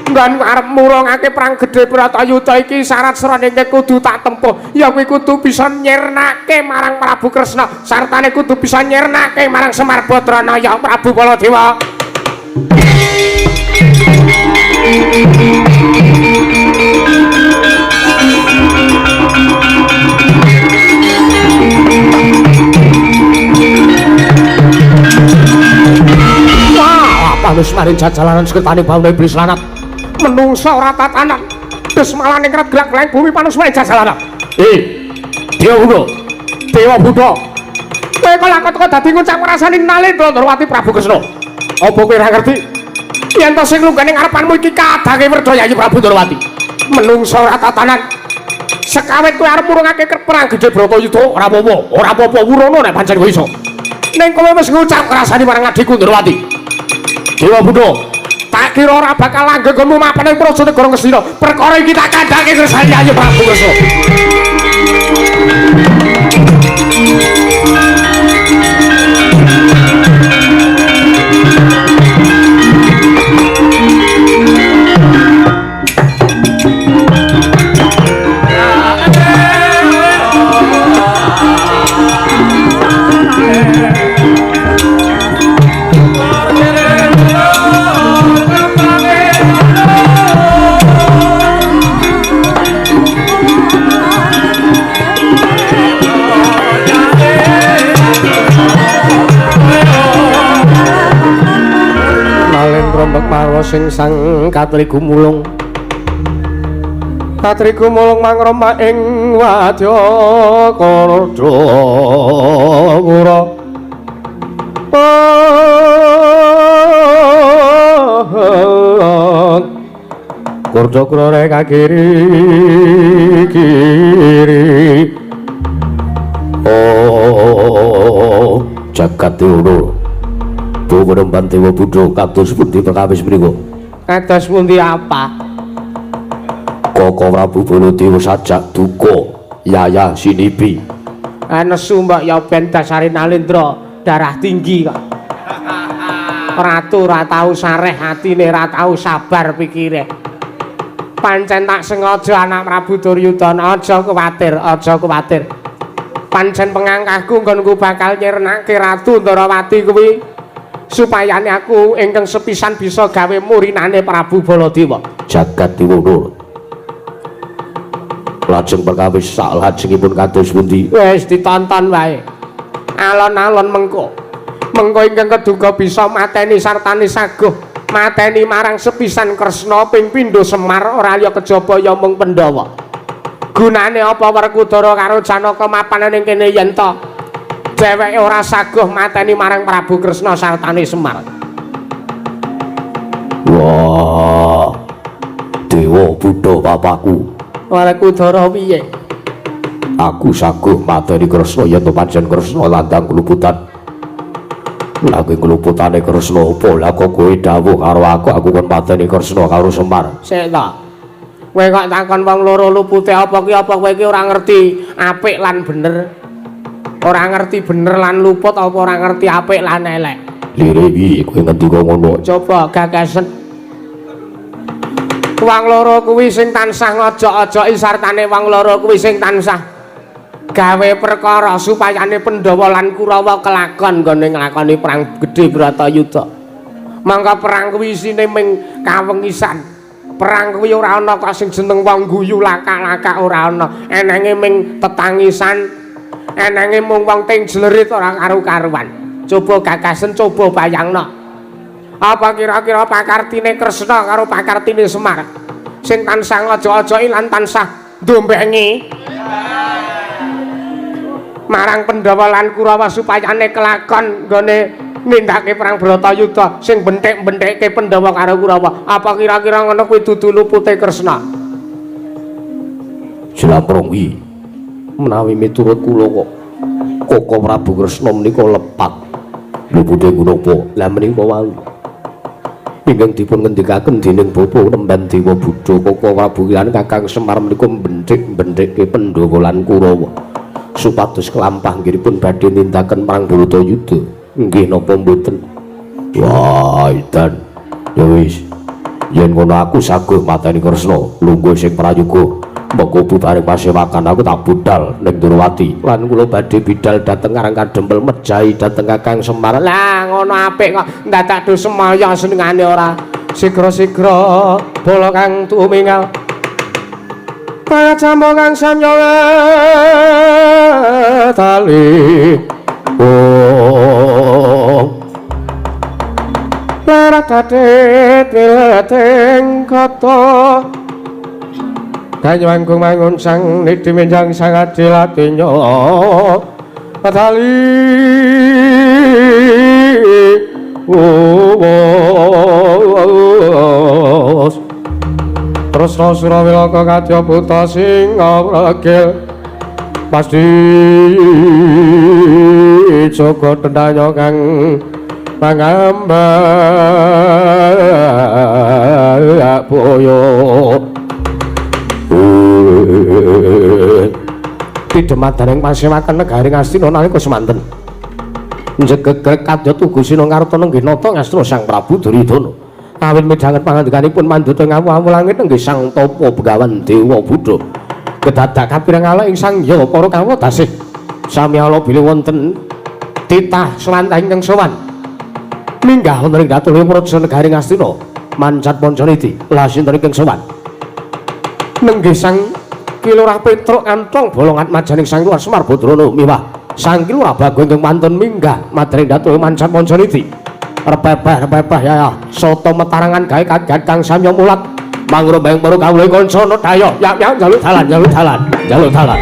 nggon arep murungake perang gedhe Bratayuda iki syarat serana ingkang kudu tak tempuh. Ya kuwi kudu bisa nyirnake marang Prabu Kresna, sartane kudu bisa nyirnake marang Semar Badranaya Prabu Baladewa. Wah, panus maring jajalanan sekretane bawana iblis lanat. Menungsa ora tatanan. Desmalane keret gelak-gelak bumi panus maring jajalanan. Dewa Buddha, Dewa Buddha. Kowe kok lakon kok dadi ngucap ngrasani Nalendra Ndrawati Prabu Kresna. Apa kowe ora ngerti? Yen to sing lunggane ngarepanmu iki kadange Werda Yayi Prabu Ndrawati. Menungsa ora tatanan. Sekawit kowe arep murungake perang gedhe Bratayuda ora apa-apa, ora apa-apa wurono nek pancen kowe iso. Ning kowe wis ngucap ngrasani marang adhiku Ndrawati. Dewa Buddha, tak kira ora bakal langgeng nggonmu mapan ing praja negara Ngastina. Perkara iki tak kandhake ngrasani Yayi Prabu Kresna. Kala sing sang katri gumulung. Katri gumulung mangrema ing wadya kardha kura. Kardha kura rek kiri kiri. Oh, jagat dewa. Dewa Nemban Dewa Buddha kados pundi perkawis menika? Kados pundi apa? Koko Prabu Baladewa sajak duka yayah sinipi. Nesu mbok ya ben dasare Nalendra darah tinggi kok. Ratu ora tau sareh atine, ora tau sabar pikire. Pancen tak sengaja anak Prabu Duryudana, aja kuwatir, aja kuwatir. Pancen pengangkahku nggonku bakal nyirenake Ratu Ndorowati kuwi supayane aku ingkang sepisan bisa gawe murinane Prabu Baladewa. Jagat Dewa. Lajeng perkawis saklajengipun kados pundi? Wis ditonton wae. Alon-alon mengko. Mengko ingkang keduga bisa mateni sartane saguh, mateni marang sepisan Kresna ping pindho Semar ora liya kejaba ya mung Pandhawa. Gunane apa Werkudara karo Janaka mapan ning kene yen to dheweke ora saguh mateni marang Prabu Kresna sartane Semar. Wah. Dewa Buddha papaku. Werkudara piye? Aku saguh mateni Kresna yen to pancen Kresna landang kluputan. Lah kowe kluputane Kresna apa? Lah kok kowe dawuh karo aku, aku kon mateni Kresna karo Semar. Sik to. Kowe kok takon wong loro lupute apa ki, apa kowe iki ora ngerti apik lan bener? Ora ngerti bener lan luput apa ora ngerti apik lan elek? Lire piye kowe ngendika ngono? Coba gagasen. Wong loro kuwi sing tansah ngojok-ojoki sartane wong loro kuwi sing tansah gawe perkara supayane Pandhawa lan Kurawa kelakon nggone nglakoni perang gedhe Bratayuda. Mangka perang kuwi isine ming kawengisan. Perang kuwi ora ana kok sing jeneng wong guyu lakak-lakak ora ana. Enenge ming tetangisan, enenge mung wong ting jlerit ora karu-karuan. Coba gagasen, coba bayangno. Apa kira-kira pakartine Kresna karo pakartine Semar sing tansah ngojok-ojoki lan tansah ndombengi marang Pandhawa lan Kurawa supayane kelakon nggone nindakake perang Bratayuda sing benthik-benthikke Pandhawa karo Kurawa. Apa kira-kira ngono kuwi dudu lupute Kresna? Jlamprong kuwi menawi miturut kula kok Koko Prabu Kresna menika lepat. Lupute napa? Lah menika wau ingkang dipun ngendikaken dening Bapak Nemban Dewa Buddha Koko Prabu lan Kakang Semar menika benthik-benthikke Pandhawa lan Kurawa supados kelampah nggihipun badhe nindaken perang Bratayuda. Nggih napa mboten? Wah, edan. Ya wis. Yen ngono aku saguh mateni Kresna, lungguh sing prayoga. Monggo bubaring pasewakan aku tak budal ning Ndorowati. Lan kula badhe bidal dhateng Karang Kadempel mejahi dhateng Kakang Semar. Lah ngono apik kok ndadak do semaya senengane ora. Sigra-sigra bala kang tumingal. Pacambo kang samya tali. Oh. Lara kadet wileting kota. Kanyuangkung mangun sang niti menjang sang adilatinya tali. Tresna Surawilaka kadya buta singa pregil pasti jaga tendanya kang pangambak boyo. Pidemadaning pasewakan negari Ngastina nalika semanten njegegrek kadya tugu Sina Ngarta nenggih nata ngastra Sang Prabu Duryudana. Awit midhanget pangandikanipun manduta ngawu-awu langit nenggih Sang Tapa Begawan Dewa Buddha. Kedadak kapireng ala ing Sang Hyang para kawula tasih sami ala bilih wonten titah swantah ingkang sowan minggah wonten ing datulipun praja negari Ngastina mancat Pancaniti. Lah sinten ingkang sowan? Nenggih Sang Ki Lurah Petruk kantong bolongan majaning Sang Lurah Semar Badrana miwah Sang Ki Lurah Bagong ingkang wonten minggah madring dhateng mancat Pancaniti. Repepeh repepeh ya ya. Soto metarangan gawe kaget kang samya mulat. Mangrung bayang para kawula kancana daya. Ya ya njaluk dalan njaluk dalan njaluk dalan.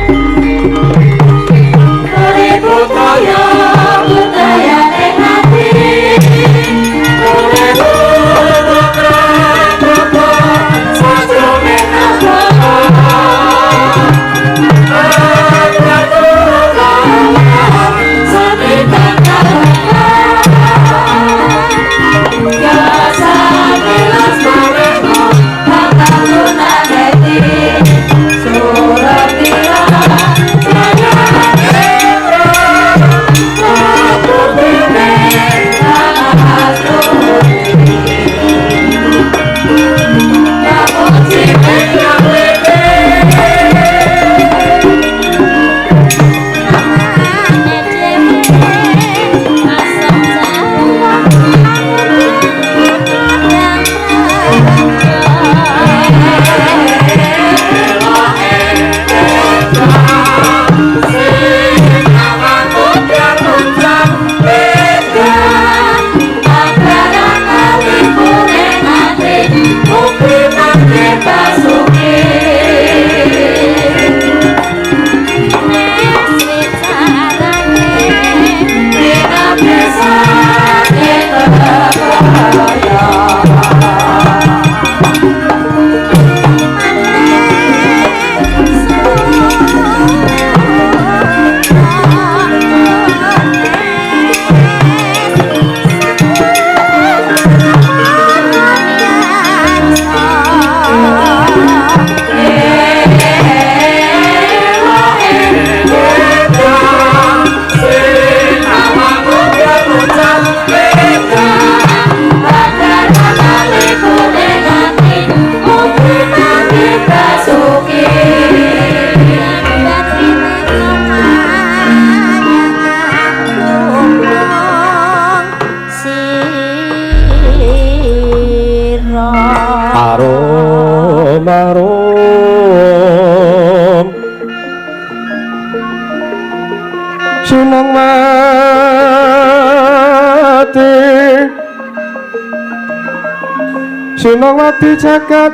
Sinongwati jagat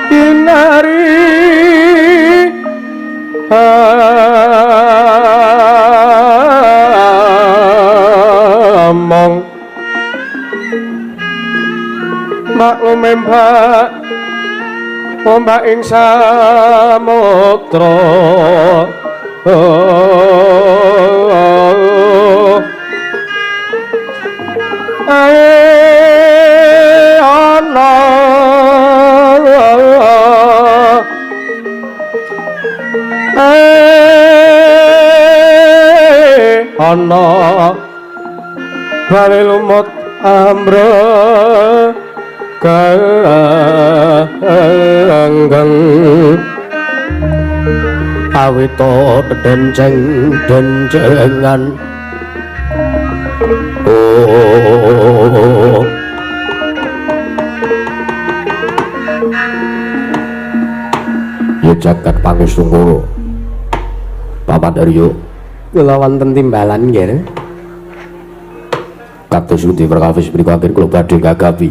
kinari among maklum mbak ombak ing samudra ana bali lumut ambre ganggeng awito denceng dencengan oh ya jagat pangestu ngoro Paman Daryo kula wonten timbalan nggih. Kados pundi perkawis punika anggen kula badhe gagapi.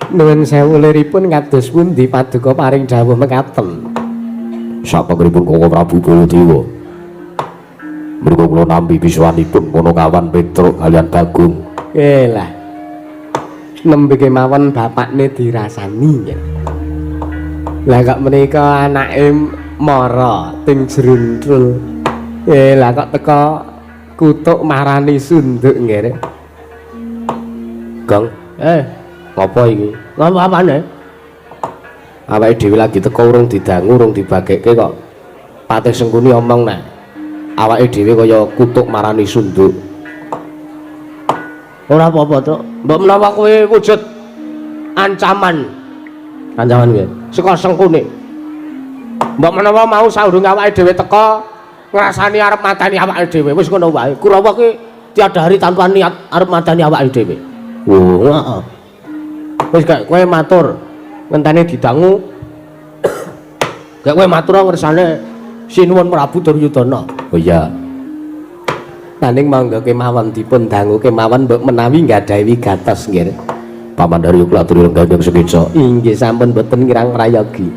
Nuwun sewu liripun kados pundi paduka paring dawuh mekaten. Sapengeripun Koko Prabu Baladewa. Mriku kula nampi pisuwanipun Ponokawan Petruk kaliyan Bagong. Elah. Nembe kemawon bapakne dirasani nggih. Lah kok menika anake mara ting jruntul. Lah kok teko kutuk marani sunduk nggih. Gong, ngopo iki? Ngopo apane? Awake dhewe lagi teko urung didangu, urung dibagekke kok Patih Sengkuni omong nek awake dhewe kaya kutuk marani sunduk. Ora apa-apa, Truk. Mbok menawa kowe wujud ancaman. Ancaman piye? Saka Sengkuni. Mbok menawa mau saurunge awake dhewe teko ngrasani arep mateni awake dhewe, wis ngono wae. Kurawa ki tiada hari tanpa niat arep mateni awake dhewe. Oh, heeh. Wis gak kowe matur ngenteni didangu. Gak kowe matur ngersane Sinuwun Prabu Duryudana. Oh iya. Nanging monggo kemawon dipun dangu kemawon mbok menawi nggadahi wigatos nggih. Paman Daryo kula aturi lenggah ingkang sekeca. Inggih sampun boten kirang prayogi.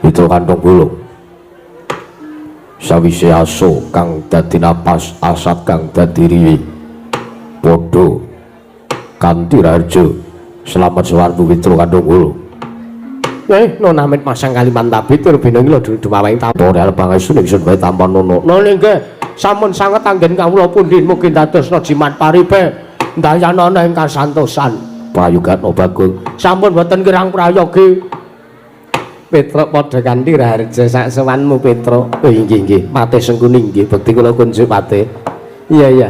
Itu kantong bulung. Sawise aso kang dadi napas, asat kang dadi riwi. Padha kanthi raharja. Selamat sowanmu Petro kantong bulung. Eh, non amit masang Kalimantan tur bina iki lho dumawaing Tore arep pangestu ning bae tampan nono. Non inggih sampun sanget anggen kawula pundi mugi dadosna jimat paripe ndayanana ing kasantosan. Prayogana Bagong. Sampun boten kirang prayogi. Petruk padha kanthi raharja sak sowanmu Petruk. Oh inggih inggih, Patih Sengkuni inggih bekti kula kunjuk Patih. Iya iya.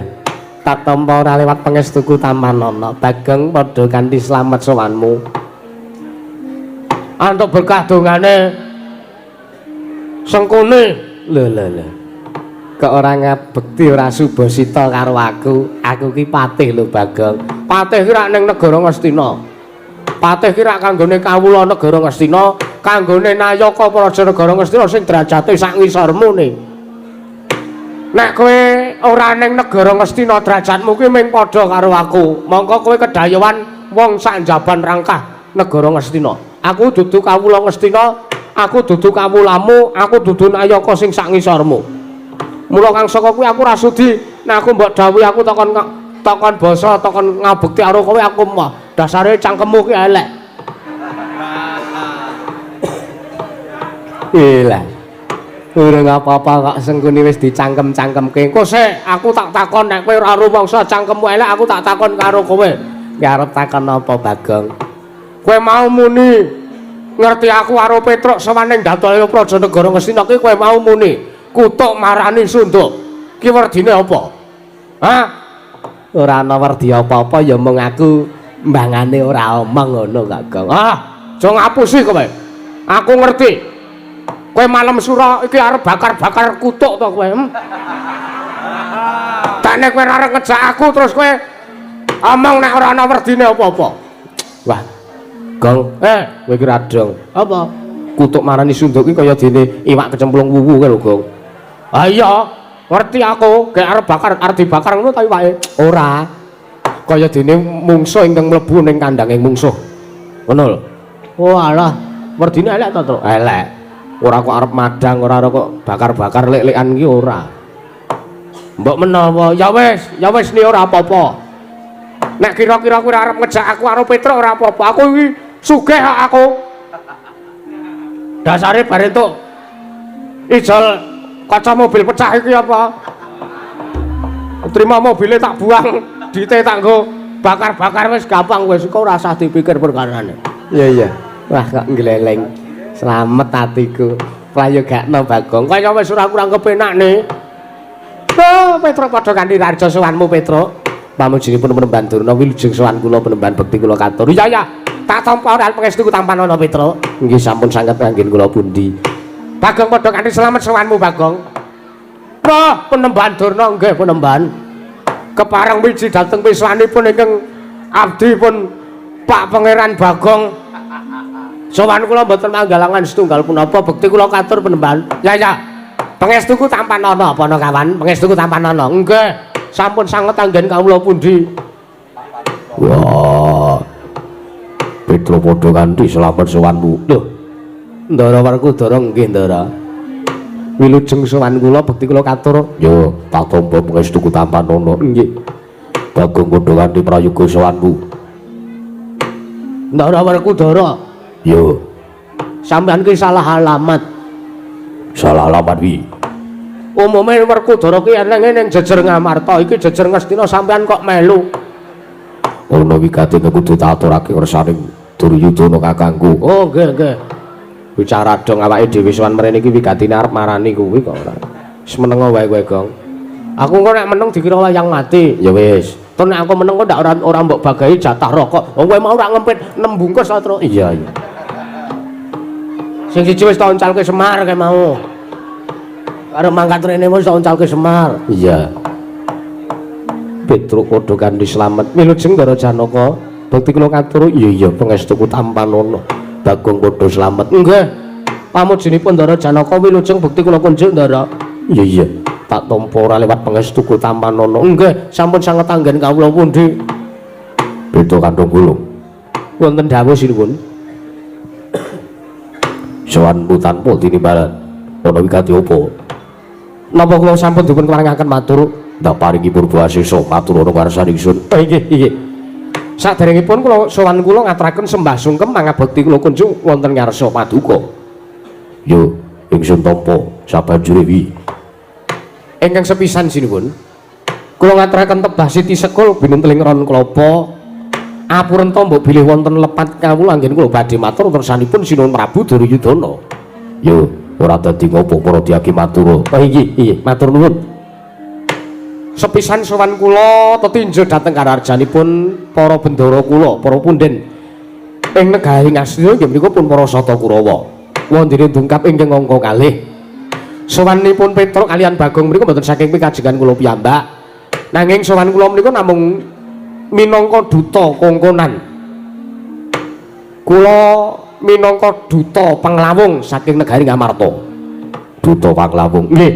Tak tampa ora lewat pangestuku tampanana. Bagong padha kanthi slamet sowanmu. Antuk berkah dongane Sengkuni. Lho lho lho. Kok ora ngabekti ora subasita karo aku? Aku ki patih lho Bagong. Patih ki rak ning negara Ngastina. Patih ki rak kanggone kawula negara Ngastina, kanggone nayaka praja negara Ngastina sing derajate sak ngisormu ne. Nek kowe ora ning negara Ngastina derajatmu ki ming padha karo aku. Mongko kowe kedayowan wong sak njaban rangkah negara Ngastina. Aku dudu kawula Ngastina, aku dudu kawulamu, aku dudu nayaka sing sak ngisormu. Mula kang saka kuwi aku ora sudi nek aku mbok dawuhi aku takon basa, takon ngabekti karo kowe aku mah. Dasare cangkemmu ki elek. Ilah. Urung apa-apa kok Sengkuni wis dicangkem-cangkemke. Engko sik aku tak takon nek kowe ora rumangsa cangkemmu elek aku tak takon karo kowe. Ki arep takon apa Bagong? Kowe mau muni ngerti aku karo Petruk sowan ning Dataya Praja Negara Ngastina ki kowe mau muni kutuk marani Sunduk. Ki werdine apa? Hah? Ora ana werdi apa-apa ya mung aku mbangane ora omong ngono Bagong. Ah, aja ngapusi kowe. Aku ngerti. Kowe malam sura iki arep bakar-bakar kutuk to kowe? Nek kowe ora arep ngejak aku terus kowe omong nek ora ana werdine apa-apa. Wah. Gong, kowe iki ra dong. Apa? Kutuk marani Sunduk iki kaya dene iwak kecemplung wuwu kae lho, Gong. Ah iya, ngerti aku, gek arep bakar, arep dibakar ngono ta iwake? Ora. Kaya dene mungsuh ingkang mlebu ning kandange mungsuh. Ngono lho. Oh alah, werdine elek to, Truk? Elek. Ora kok arep madang, ora kok bakar-bakar lek-lekan iki ora. Mbok menawa, ya wis ni ora apa-apa. Nek kira-kira kowe arep ngejak aku karo Petruk ora apa-apa. Aku iki sugih kok aku. Dasare bar entuk ijol kaca mobil pecah iki apa? Terima mobilnya tak buang, dite tak nggo bakar-bakar wis gampang wis kok ora usah dipikir perkarane. Iya iya. Wah kok ngleleng. Slamet atiku. Prayogakno Bagong. Kaya wis ora kurang kepenak ne. Oh, Petruk padha kanthi raharja sowanmu Petruk. Pamujinipun Penemban Durna wilujeng sowan kula Penemban bekti kula katur. Iya iya. Tak tampa ora pangestu tampanana Petruk. Nggih sampun sanget anggen kula pundi. Bagong padha kanthi slamet sowanmu Bagong. Wah, Penemban Durna nggih Penemban. Kepareng miji dhateng piswanipun ingkang abdi pun Pak Pangeran Bagong. Sowan kula mboten manggalangan setunggal punapa bekti kula katur Penemban. Ya ya. Pangestuku tampanana apa ana kawan? Pangestuku tampanana. Nggih. Sampun sanget anggen kawula pundi. Wah. Petro padha kanthi slamet sowanmu. Lho. Ndara Werkudara nggih Ndara. Wilujeng sowan kula bekti kula katur. Yo, tak tampa pangestuku tampanana. Nggih. Bagong padha kanthi prayoga sowanmu. Ndara Werkudara. Yo. Sampeyan ki salah alamat. Salah alamat wi. Umume Werkudara ki enenge ning jejer Ngamarta, iki jejer Ngastina sampeyan kok melu. Ana wigati kudu tak aturake kersaning Duryudana kakangku. Oh nggih nggih. Bicara dong awake dhewe sowan mrene iki wigatine arep marani kuwi kok ora. Wis menengo wae kowe, Gong. Aku engko nek meneng dikira wayang mati. Ya wis. Tur nek aku meneng kok ndak ora mbok bagahi jatah rokok. Wong kowe mau ora ngempit 6 bungkus to, Truk. Iya iya. Sing siji wis tak oncalke Semar kae mau. Karo mangkat rene wis tak oncalke Semar. Iya. Petruk padha kanthi slamet. Wilujeng Ndara Janaka, bekti kula katur. Iya iya, pangestuku tampanana. Bagong padha slamet. Nggih. Pamujinipun Ndara Janaka wilujeng bekti kula kunjuk Ndara. Iya iya. Tak tampa ora lewat pangestuku tampanana. Nggih, sampun sanget anggen kawula pundi. Beda kanthong gulung. Wonten dawuh sinuwun. Sowanmu tanpa tinimbalan. Ana wigati apa? Napa kula sampun dipun keparengaken matur? Ndak paringi purba asesa matur ana ngarsane ingsun. Oh nggih, nggih. Saderengipun kula sowan kula ngaturaken sembah sungkem mangabekti kula kunjung wonten ngarsa paduka. Yo, ingsun tampa sabanjure wi. Ingkang sepisan sinuwun. Kula ngaturaken tebah siti sekul binunteling ron klapa. Apurenta mbok bilih wonten lepat kawula anggen kula badhe matur tersanipun Sinuwun Prabu Duryudana. Yo, ora dadi ngopo para diaki matur. Oh inggih, inggih, matur nuwun. Sepisan sowan kula tetinjo dhateng karaharjanipun para bendara kula, para punden ing negari Ngastina inggih menika pun para Sata Kurawa. Wondene dungkap ingkang angka kalih. Sowanipun Petruk kaliyan Bagong menika mboten saking pikajengan kula piyambak. Nanging sowan kula menika namung minangka duta kongkonan. Kula minangka duta panglawung saking negari Ngamarta. Duta panglawung. Nggih.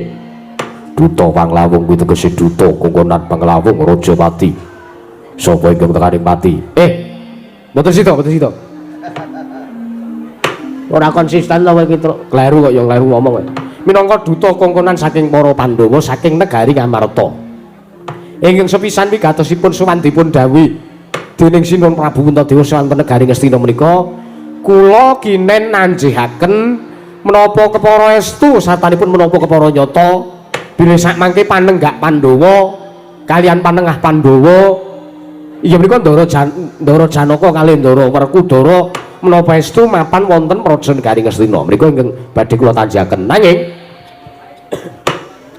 Duta panglawung kuwi tegese duta kongkonan panglawung Raja Pati. Sapa ingkang tekaning pati? Mboten sida, mboten sida. Ora konsisten to kowe iki, Truk. Kleru kok ya kleru ngomong kowe. Minangka duta kongkonan saking para Pandhawa saking negari Ngamarta. Ingkang sepisan wigatosipun sowan dipun dawuhi dening Sinuwun Prabu Puntadewa sowan negari Ngastina menika kula kinen nanjihaken menapa kepara estu satanipun menapa kepara nyata bilih sakmangke panenggak Pandhawa kaliyan panengah Pandhawa inggih menika Ndara Janaka kalih Ndara Werkudara menapa estu mapan wonten praja negari Ngastina menika ingkang badhe kula tanjihaken. Nanging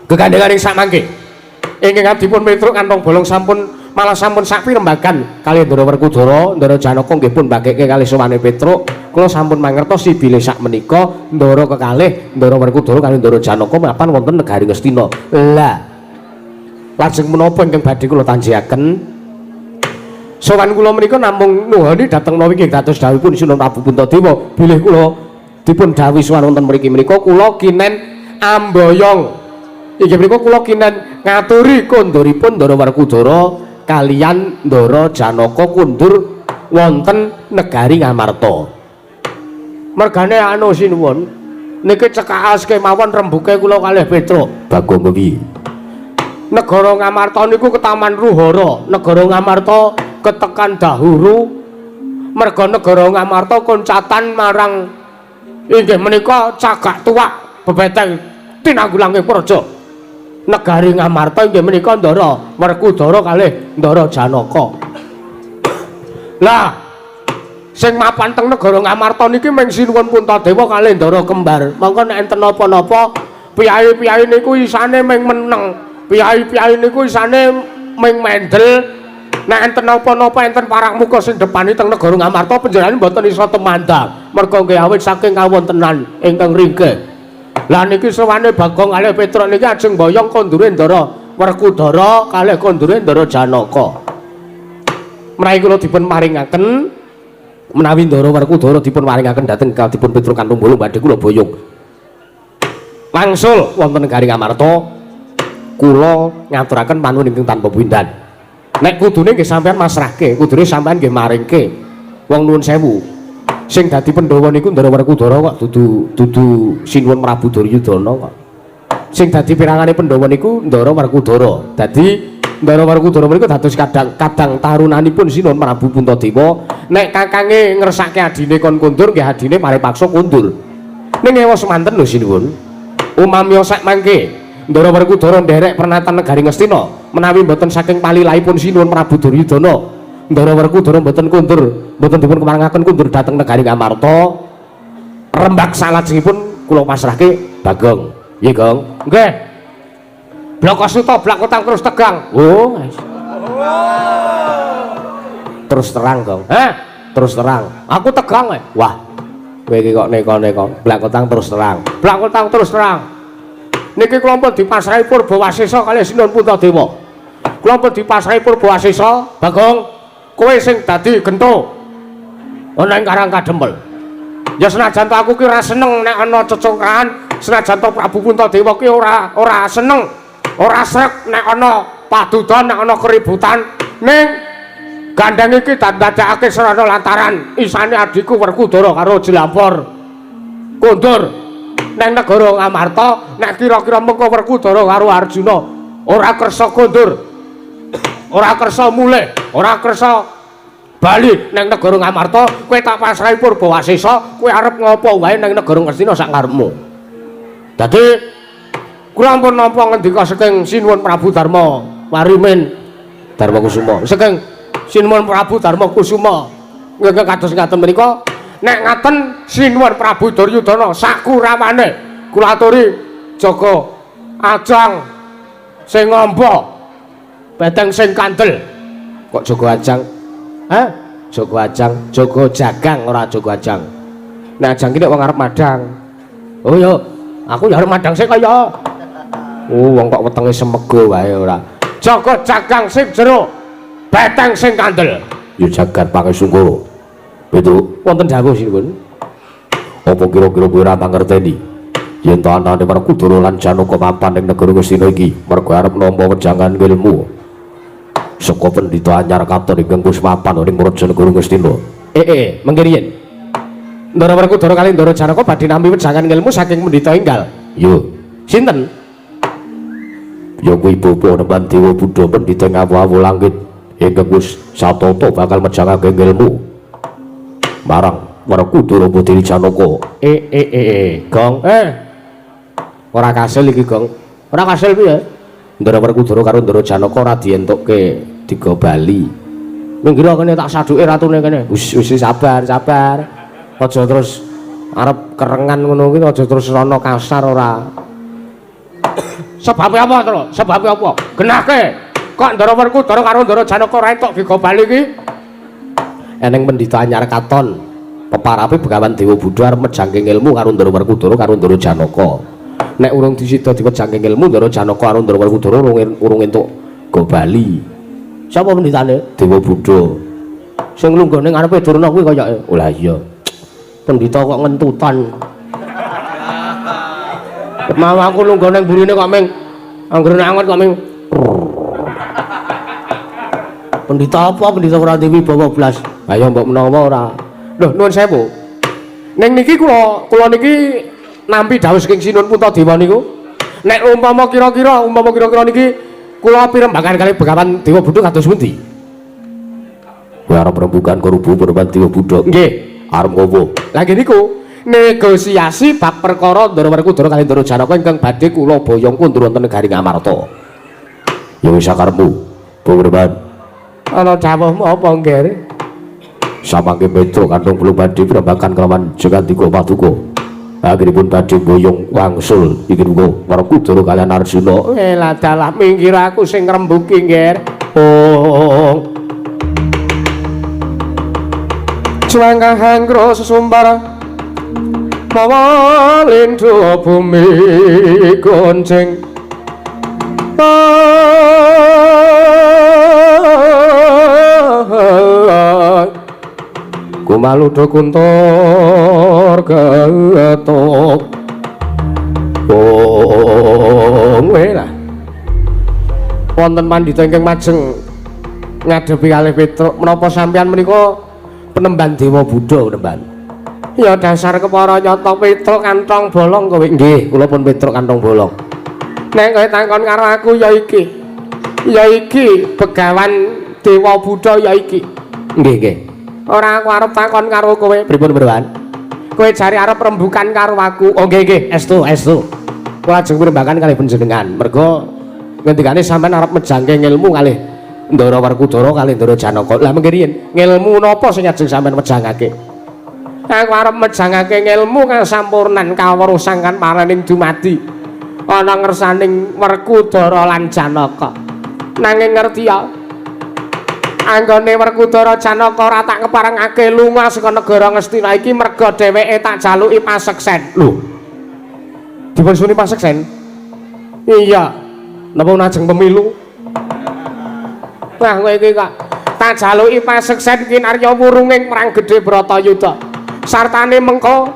gegandhenganing sakmangke ingkang dipun Petruk kantong bolong sampun malah sampun sakpirembagan kalih Ndara Werkudara Ndara Janaka nggih pun mbageke kalih sowane Petruk. Kula sampun mangertosi bilih sakmenika Ndara kekalih Ndara Werkudara kalih Ndara Janaka mapan wonten negari Ngastina. Lah lajeng menapa ingkang badhe kula tanjihaken? Sowan kula menika namung nuhoni dhateng menawi nggih dados dawuhipun Sinuwun Prabu Puntadewa bilih kula dipun dawuhi sowan wonten mriki menika kula kinen amboyong. Inggih menika kula kinen ngaturi konduripun Ndara Werkudara kaliyan Ndara Janaka kundur wonten negari Ngamarta. Mergane anu sinuwun niki cekaas kemawon rembuke kula kalih Petruk. Bagong kepiye? Negara Ngamarta niku ketaman Ruhara, negara Ngamarta ketekan dahuru. Merga negara Ngamarta koncatan marang inggih menika cagak tuwak bebeteng tinanggulange praja. Negari Ngamarta inggih menika Ndara Werkudara kalih Ndara Janaka. Lah sing mapan teng negara Ngamarta niki mung Sinuwun Puntadewa kalih Ndara kembar. Mongko nek enten napa-napa piyai-piyai niku isane mung meneng, piyai-piyai niku isane mung mendel. Nek enten napa-napa enten parang muka sing depani teng negara Ngamarta panjenengan mboten iso temandang. Merga nggih awit saking kawontenan ingkang ringkih. Lah niki sowane Bagong kalih Petruk niki ajeng boyong kondure Ndara Werkudara kalih kondure Ndara Janaka. Menawi kula dipun paringaken menawi Ndara Werkudara dipun paringaken dhateng kadipun Petruk kantung bolong badhe kula boyong. Wangsul wonten negari Ngamarta kula ngaturaken panuwun ingkang tanpa pindhan. Nek kudune nggih sampean masrahke, kudune sampean nggih maringke. Wong nuwun sewu. Sing dadi Pandhawa niku Ndara Werkudara kok dudu Sinuwun Prabu Duryudana kok. Sing dadi pirangane Pandhawa niku Ndara Werkudara. Dadi Ndara Werkudara menika dados kadang tarunanipun Sinuwun Prabu Puntadewa. Nek kakange ngersake adine kon kondur nggih adine mare paksa kondur. Ning ewa semanten lho Sinuwun. Umamya sak mangke Ndara Werkudara nderek pernatan negari Ngastina menawi mboten saking palilahipun Sinuwun Prabu Duryudana, Ndara Werkudara mboten kundur, mboten dipun keparengaken kundur dhateng negari Ngamarta. Rembak salajengipun kula pasrahke Bagong. Nggih, Gong. Nggih. Bloko suta blak kotang terus tegang. Oh. Terus terang, Gong. Heh, terus terang. Aku tegang eh. Wah. Kowe iki kok neko-neko. Blak kotang terus terang. Blak kotang terus terang. Niki kula pun dipasrahi Purbawasesa kalih Sinuwun Puntadewa. Kula pun dipasrahi Purbawasesa, Bagong. Kowe sing dadi gento ana ing Karang Kadempel. Ya senajan to aku ki ora seneng nek ana cecongkahan, senajan to Prabu Puntadewa ki ora seneng. Ora srek nek ana padudon, nek ana keributan ning gandeng iki dandadakake srana lantaran isane adhiku Werkudara karo Jlampor kondur nang negara Ngamarta. Nek kira-kira mengko Werkudara karo Arjuna ora kersa kondur, ora kersa mulih, ora kersa bali nang negara Ngamarta, kowe tak pasrahi Purbawasesa, kowe arep ngopo wae nang negara Ngastina sak karepmu. Dadi kula ampun nampa ngendika saking Sinuwun Prabu Darma Warimin Darma Kusuma. Saking Sinuwun Prabu Darma Kusuma nggih kados ngaten menika. Nek ngaten Sinuwun Prabu Duryudana sakurawane kula aturi jaga ajang sing ngamba, beteng sing kandel. Kok jaga ajang? Hah? Jaga ajang, jaga jagang ora jaga ajang. Nek ajang ki nek wong arep madang. Oh iya, aku ya arep madang sik kaya. Oh, wong kok wetenge semego wae ora. Jaga jagang sing jero, beteng sing kandel. Ya jagat pangesungkara. Petruk, wonten dawuh sinuwun. Apa kira-kira kowe ora mangerteni yen to anane Werkudara lan Janaka mapan ning negara Ngastina iki mergo arep nampa wejangan ilmu saka pendhita anyar katon ingkang wis mapan ning praja negara Ngastina? Mengke riyin. Ndara Werkudara kali Ndara Janaka badhe nampi wejangan ilmu saking pendhita enggal. Yo, sinten? Ya kuwi bapa nemban Dewa Buddha pendhita ngawu-awu langit ingkang wis satata bakal mejangake ilmu marang Werkudara putri Janaka. Gong. Ora kasil iki, Gong. Ora kasil piye? Ndara Werkudara karo Ndara Janaka ora dientukke diga bali. Minggir kene tak saduke ratune kene. Wis wis sabar, sabar. Aja terus arep kerengan ngono kuwi, aja terus rono kasar ora. Sebabe apa, Tru? Sebabe apa? Genahke. Kok Ndara Werkudara karo Ndara Janaka ora entuk diga bali iki? Eneng pendhita anyar katon peparape Begawan Dewa Buddha arep mejangke ilmu karo Ndara Werkudara karo Ndara Janaka. Nek urung disida diwejangke ilmu Ndara Janaka karo Ndara Werkudara urung entuk go bali. Sapa pendhitane? Dewa Buddha. Sing lungguh ning ngarepe Durna kuwi kayake. Oh lah iya. Pendhita kok ngentutan. Mau aku lungguh ning burine kok ming anggere anget kok ming. Pendhita apa? Pendhita ora duwe wibawa blas. Ayo mbok menawa ora. Lho nuwun sewu. Ning niki kula niki nampi dawuh saking Sinuwun Puntadewa niku. Nek umpama kira-kira niki kula pirembagan kali Begawan Dewa Buddha kados pundi? Kowe arep rembugan karo Begawan Dewa Buddha? Nggih. Arep ngopo? Lah nggih niku negosiasi bab perkara Ndara Werkudara kali Ndara Janaka ingkang badhe kula boyong kundur wonten negari Ngamarta. Ya wis sakarepmu, Begawan. Ana dawuhmu apa, Nggih? Samangke Petro kantong belum badhe pirembagan kelawan Jagandika Paduka. Akhiripun badhe boyong wangsul iki muga Werkudara kalian Arjuna. Lah dalah minggir aku sing ngrembuki, Nggih. Oh. Cuangkah hangro sesumbar mawa lindho bumi gonceng. Kumaludo kuntur ketuk. Oh, lah. Wonten pandhita ingkang majeng ngadepi kalih Petruk, menapa sampeyan menika penemban Dewa Buddha penemban? Ya dasar kepara nyata Petruk kantong bolong kowe. Nggih, kula pun Petruk kantong bolong. Nek kowe takon karo aku ya iki. Ya iki Begawan Dewa Buddha ya iki. Nggih, nggih. Ora aku arep takon karo kowe. Pripun, Begawan? Kowe jare arep rembukan karo aku. Oh nggih, nggih, estu, estu. Kula ajeng pirembagan kalih panjenengan. Mergo ngendikane sampean arep mejangke ilmu kalih Ndara Werkudara kalih Ndara Janaka. Lah mengke riyin, ngelmu napa sing ajeng sampean mejangake? Aku arep mejangake ngelmu kasampurnan kawruh sangkan paraning dumadi ana ngersaning Werkudara lan Janaka. Nanging ngerti ya, anggone Werkudara Janaka ora tak keparengake lunga saka negara Ngastina iki merga dheweke tak jaluki paseksen. Lho. Dipun suni paseksen? Iya. Napa najeng pemilu? Wah kowe iki kok tak jaluki paseksen kinarya wurunging perang gedhe Bratayuda. Sartane mengko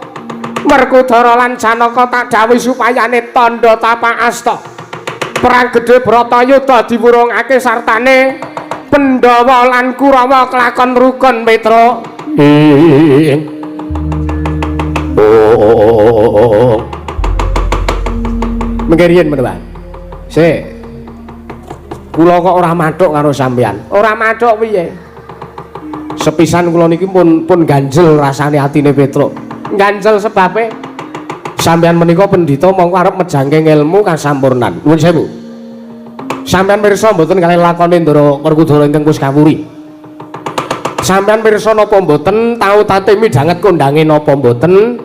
Werkudara lan Janaka tak dawuhi supayane tandha tapak asta. Perang gedhe Bratayuda diwurungake sartane Pandhawa lan Kurawa kelakon rukun Petruk. Oh. Mengke riyen meneh, Pak. Sik. Kula kok ora mathuk karo sampeyan. Ora mathuk piye? Sepisan kula niki pun ganjel rasane atine Petruk. Ganjel sebabe sampeyan menika pendhita mongko arep mejangke ilmu kasampurnan. Nuwun sewu. Sampeyan pirsa mboten kalih lakone Ndara Werkudara ingkang wis kawuri? Sampeyan pirsa napa mboten tau tate midhanget kondange napa mboten?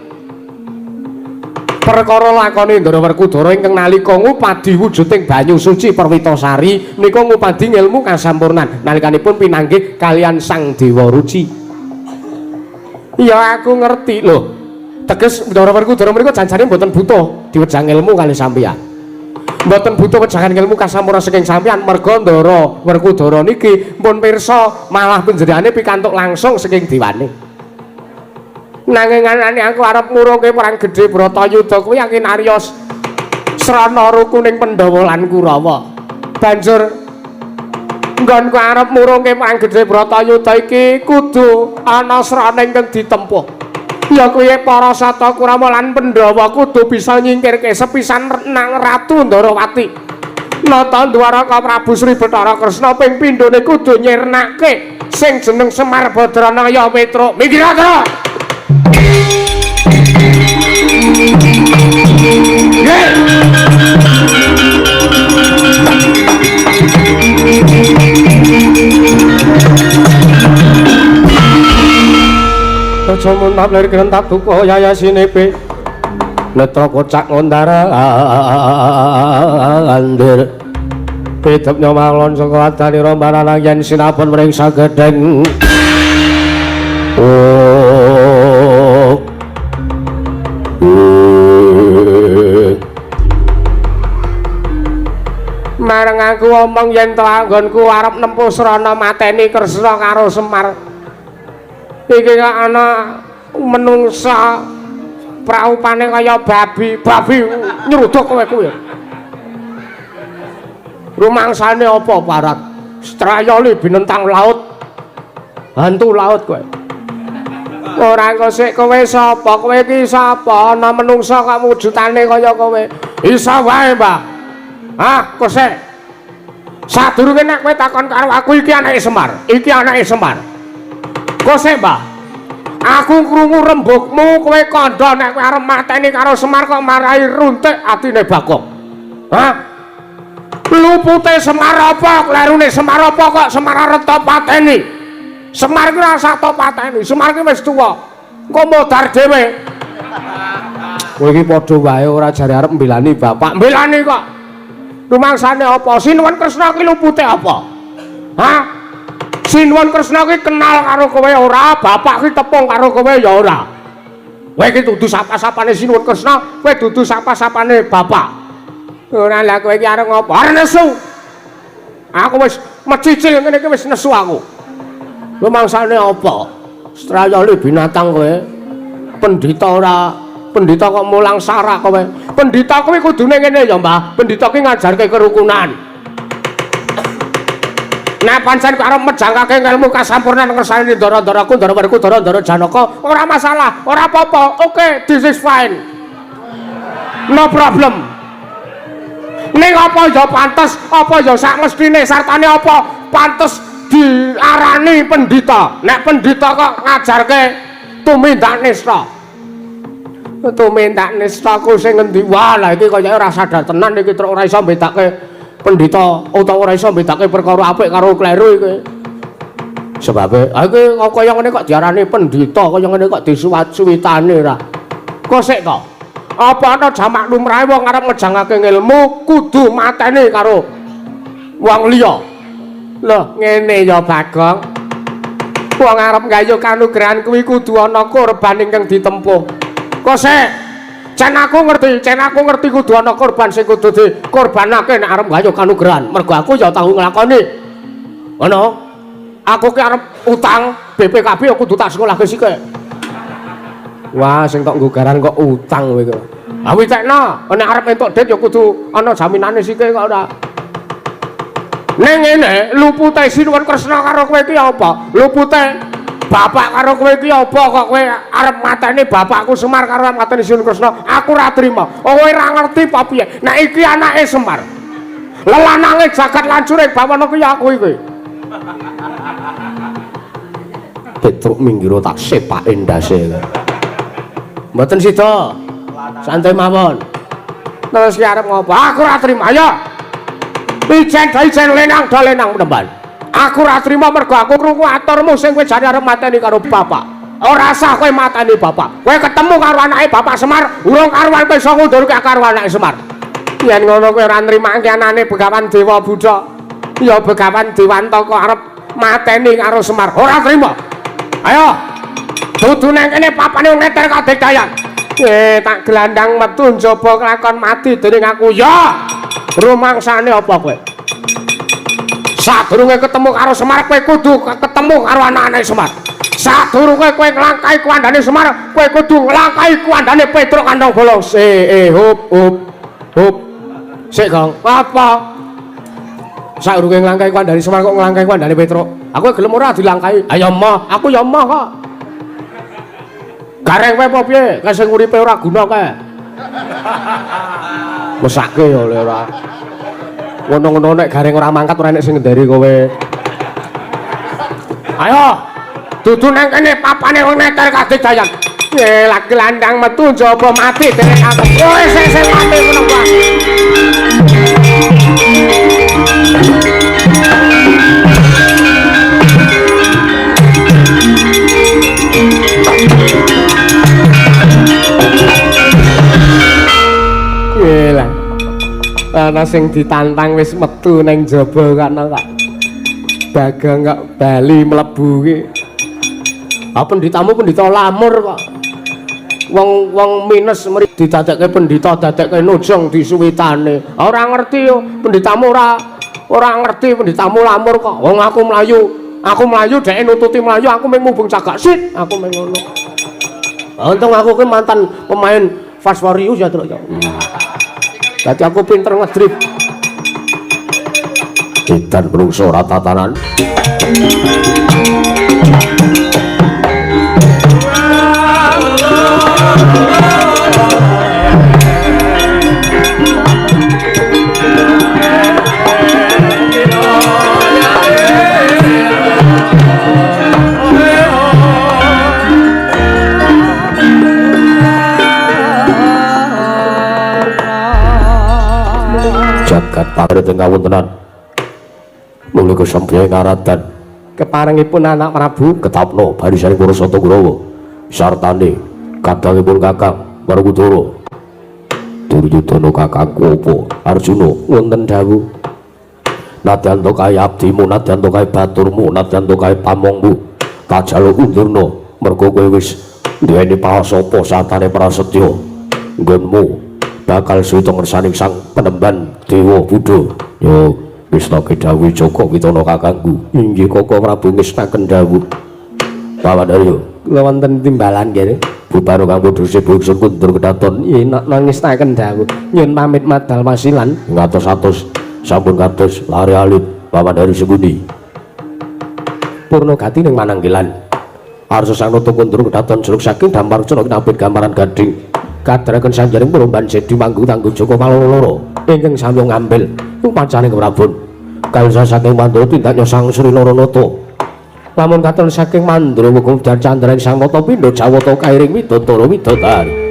Perkara lakone Ndara Werkudara ingkang nalika ngupadi wujuding banyu suci Perwitasari nika ngupadi ilmu kasampurnan nalikanipun pinanggih kalian Sang Dewa Ruci. Ya aku ngerti lho. Teges Ndara Werkudara menika janjane mboten butuh diwejang ilmu kalih sampeyan. Mboten butuh wejangan ilmu kasampurnan saking sampeyan merga Ndara Werkudara niki pun pirsa malah panjenengane pikantuk langsung saking dewane. Nanging anane aku arep ngurungke perang gedhe Bratayuda kuwi yakin Arya srana rukuning Pandhawa lan Kurawa. Banjur nggonku arep murungke perang gedhe Bratayuda iki kudu ana srana ingkang ditempuh. Ya kuwi para Sata Kurawa lan Pandhawa kudu bisa nyingkirke sepisan nang Ratu Ndarawati. Nata Dwaraka Prabu Sri Bathara Kresna ping pindhone kudu nyirnake sing jeneng Semar Badranaya Petruk. Minggir ta. Aja muntap lir krentak duka yayasine pe netra kocak ngondara andir pitep nyomalon saka adane rombanan yen sinapun mring sagedheng. Oh. Mareng aku omong yen to anggonku arep nempuh srana mateni Kresna karo Semar. Iki kok ana menungsa praupane kaya babi, babi nyeruduk kowe kuwi. Rumangsane apa parat? Strayoli binentang laut. Hantu laut kowe. Ora kosek kowe sapa? Kowe iki sapa? Ana menungsa kok wujudane kaya kowe. Isa wae, Mbah. Ah, kosek. Sadurunge nek kowe takon karo aku iki anake Semar. Iki anake Semar. Kosek, Mbah. Aku krungu rembugmu kowe kandha nek kowe arep mateni karo Semar kok marai runtik atine Bagong. Hah? Lupute Semar apa? Klerune Semar apa kok Semar arep tok pateni? Semar ki ora usah tok pateni. Semar ki wis tuwa. Engko modar dhewe. Kowe iki padha wae ora jare arep mbelani bapak. Mbelani kok. Rumangsane apa? Sinuwun Kresna ki lupute apa? Hah? Sinuwun Kresna ki kenal karo kowe ora? Bapak ki tepung karo kowe ya ora. Kowe iki dudu sapa-sapane Sinuwun Kresna, kowe dudu sapa-sapane bapak. Ora lah kowe iki arep ngopo? Arep nesu. Aku wis mecicil ngene iki wis nesu aku. Rumangsane apa? Strayoli binatang kowe. Pendhita ora, pendhita kok mulang sarak kowe. Pendhita kuwi kudune ngene ya, Mbah. Pendhita ki ngajarke kerukunan. Nek pancen arep mejangake ilmu kasampurnan ngersane ndara-ndaraku, ndara Werkudara, ndara Janaka, ora masalah, ora apa-apa. Oke, this is fine. No problem. Ning apa ya pantes, apa ya sak mestine sartane apa pantes diarani pendhita. Nek pendhita kok ngajarke tumindak nista. Tumindak nista ku sing ngendi? Wah, lah iki kayake ora sadar tenan iki truk ora iso mbedake pendhita utawa ora iso mbedake perkara apik karo kleru iki. Sebabe iki kaya ngene kok diarani pendhita, kaya ngene kok disuwat-suwitane ra. Kok sik to? Apa ana jamak lumrahe wong arep ngejangake ilmu kudu mateni karo wong liya? Lho, ngene ya Bagong. Wong arep nggayuh kanugrahan kuwi kudu ana korban ingkang ditempuh. Kok sik? Cen aku ngerti, cen aku ngerti kudu ana korban sing kudu dikorbanake nek arep nggayuh kanugrahan. Mergo aku ya tau nglakoni. Ngono. Aku ki arep utang BPKB ya kudu tak sekolahke sithik. Wah, sing tok nggo garan kok utang kowe iki. Ah witekno, nek arep entuk dit ya kudu ana jaminane sike kok ora. Ning ngene, lupute Sinuwun Kresna karo kowe iki apa? Lupute bapak karo kowe iki apa kok kowe arep mateni bapakku Semar karo mateni Sinuwun Kresna? Aku ora trima. Kowe ora ngerti apa piye. Nek iki anake Semar. Lelanange jagat lancure bawana kuwi aku iki. Petruk minggiro tak sepake ndase. Mboten sida. Santai mawon. Terus ki arep ngopo? Aku ora trima. Ayo. Ijen do ijen lenang do lenang penemban. Aku ora trima mergo aku krungu aturmu sing kowe jane arep mateni karo bapak. Ora sah kowe mateni bapak. Kowe ketemu karo anake Bapak Semar, urung karuan kowe iso ngundurke karo anake Semar. Yen ngono kowe ora nrimake anane Begawan Dewa Buddha. Ya Begawan Dewantaka arep mateni karo Semar. Ora trima. Ayo. Dudu nang kene papane ngeter kadekdayan. Tak gelandang metu njaba kelakon mati dening aku. Ya. Rumangsane apa kowe? Sadurunge ketemu karo Semar kowe kudu ketemu karo anak-anake Semar. Sadurunge kowe nglangkahi kuandane Semar, kowe kudu nglangkahi kuandane Petruk Kantong Bolong. Hup hup hup. Sik, Gong. Apa? Sadurunge nglangkahi kuandane Semar kok nglangkahi kuandane Petruk. Aku gelem ora dilangkahi. Ayo emoh, aku ya emoh kok. Gareng kowe apa piye? Kae sing uripe ora guna kae. Mesake ya oleh ora. Ngono-ngono nek gareng ora mangkat ora enek sing ngendari kowe. Ayo. Dudu nang kene papane wong neter kadekdayan. Lak gelandang metu njaba mati dening aku. Kowe sing sing mati ngono kuwi. Lah. Ana sing ditantang wis metu nang jaba kana kok. Bagong kok bali mlebu ki. Ah pendhitamu pendhita lamur kok. Wong-wong minus mri didadekke pendhita dadekke nujung disuwitane. Ora ngerti yo pendhitamu ora ngerti pendhitamu lamur kok. Wong aku mlayu dheke nututi mlayu aku mung mubeng cagak sit, aku mung ngono. Untung aku ki mantan pemain Fast Furious ya, Truk ya. Dadi aku pinter ngedrip. Edan menungso ora tatanan. Jagat pangret ing kawontenan nuli kesampya ing aratan keparengipun anak Prabu ketapno barisaning para Sata Kurawa sartane kadangipun Kakang Werkudara Duryudana kakangku apa Arjuna wonten dawuh nadyan to kae abdimu nadyan to kae baturmu nadyan to kae pamongmu tak jaluk undurna mergo kowe wis duweni pasapa sartane prasetya nggonmu bakal suwita ngersaning sang penemban Dewa Buddha. Yo wis tak dawuhi Joko Witana kakangku. Inggih Koko Prabu ngestaken dawuh. Pawandarya kula wonten timbalan nggih. Bubar kang padha sibuk ingsun kundur kedaton. Yen nangestaken dawuh. Nyun pamit madal wasilan ngatos-atos sampun kados lare alit Pawandarya sembuni. Purna gati ning mananggilan. Arsa sang nata kundur kedaton jeruk saking dampar cana kinabit gambaran gading. Kadaraken sanjaring peromban jedi manggung tanggung Joko Paloro ingkang samya ngambil upacaning Prabon. Kalsa saking Mandra tindaknya Sang Sri Naranata. Lamun katon saking Mandra muga candraning Sang Nata pindha Jawata kairing widodara widodari.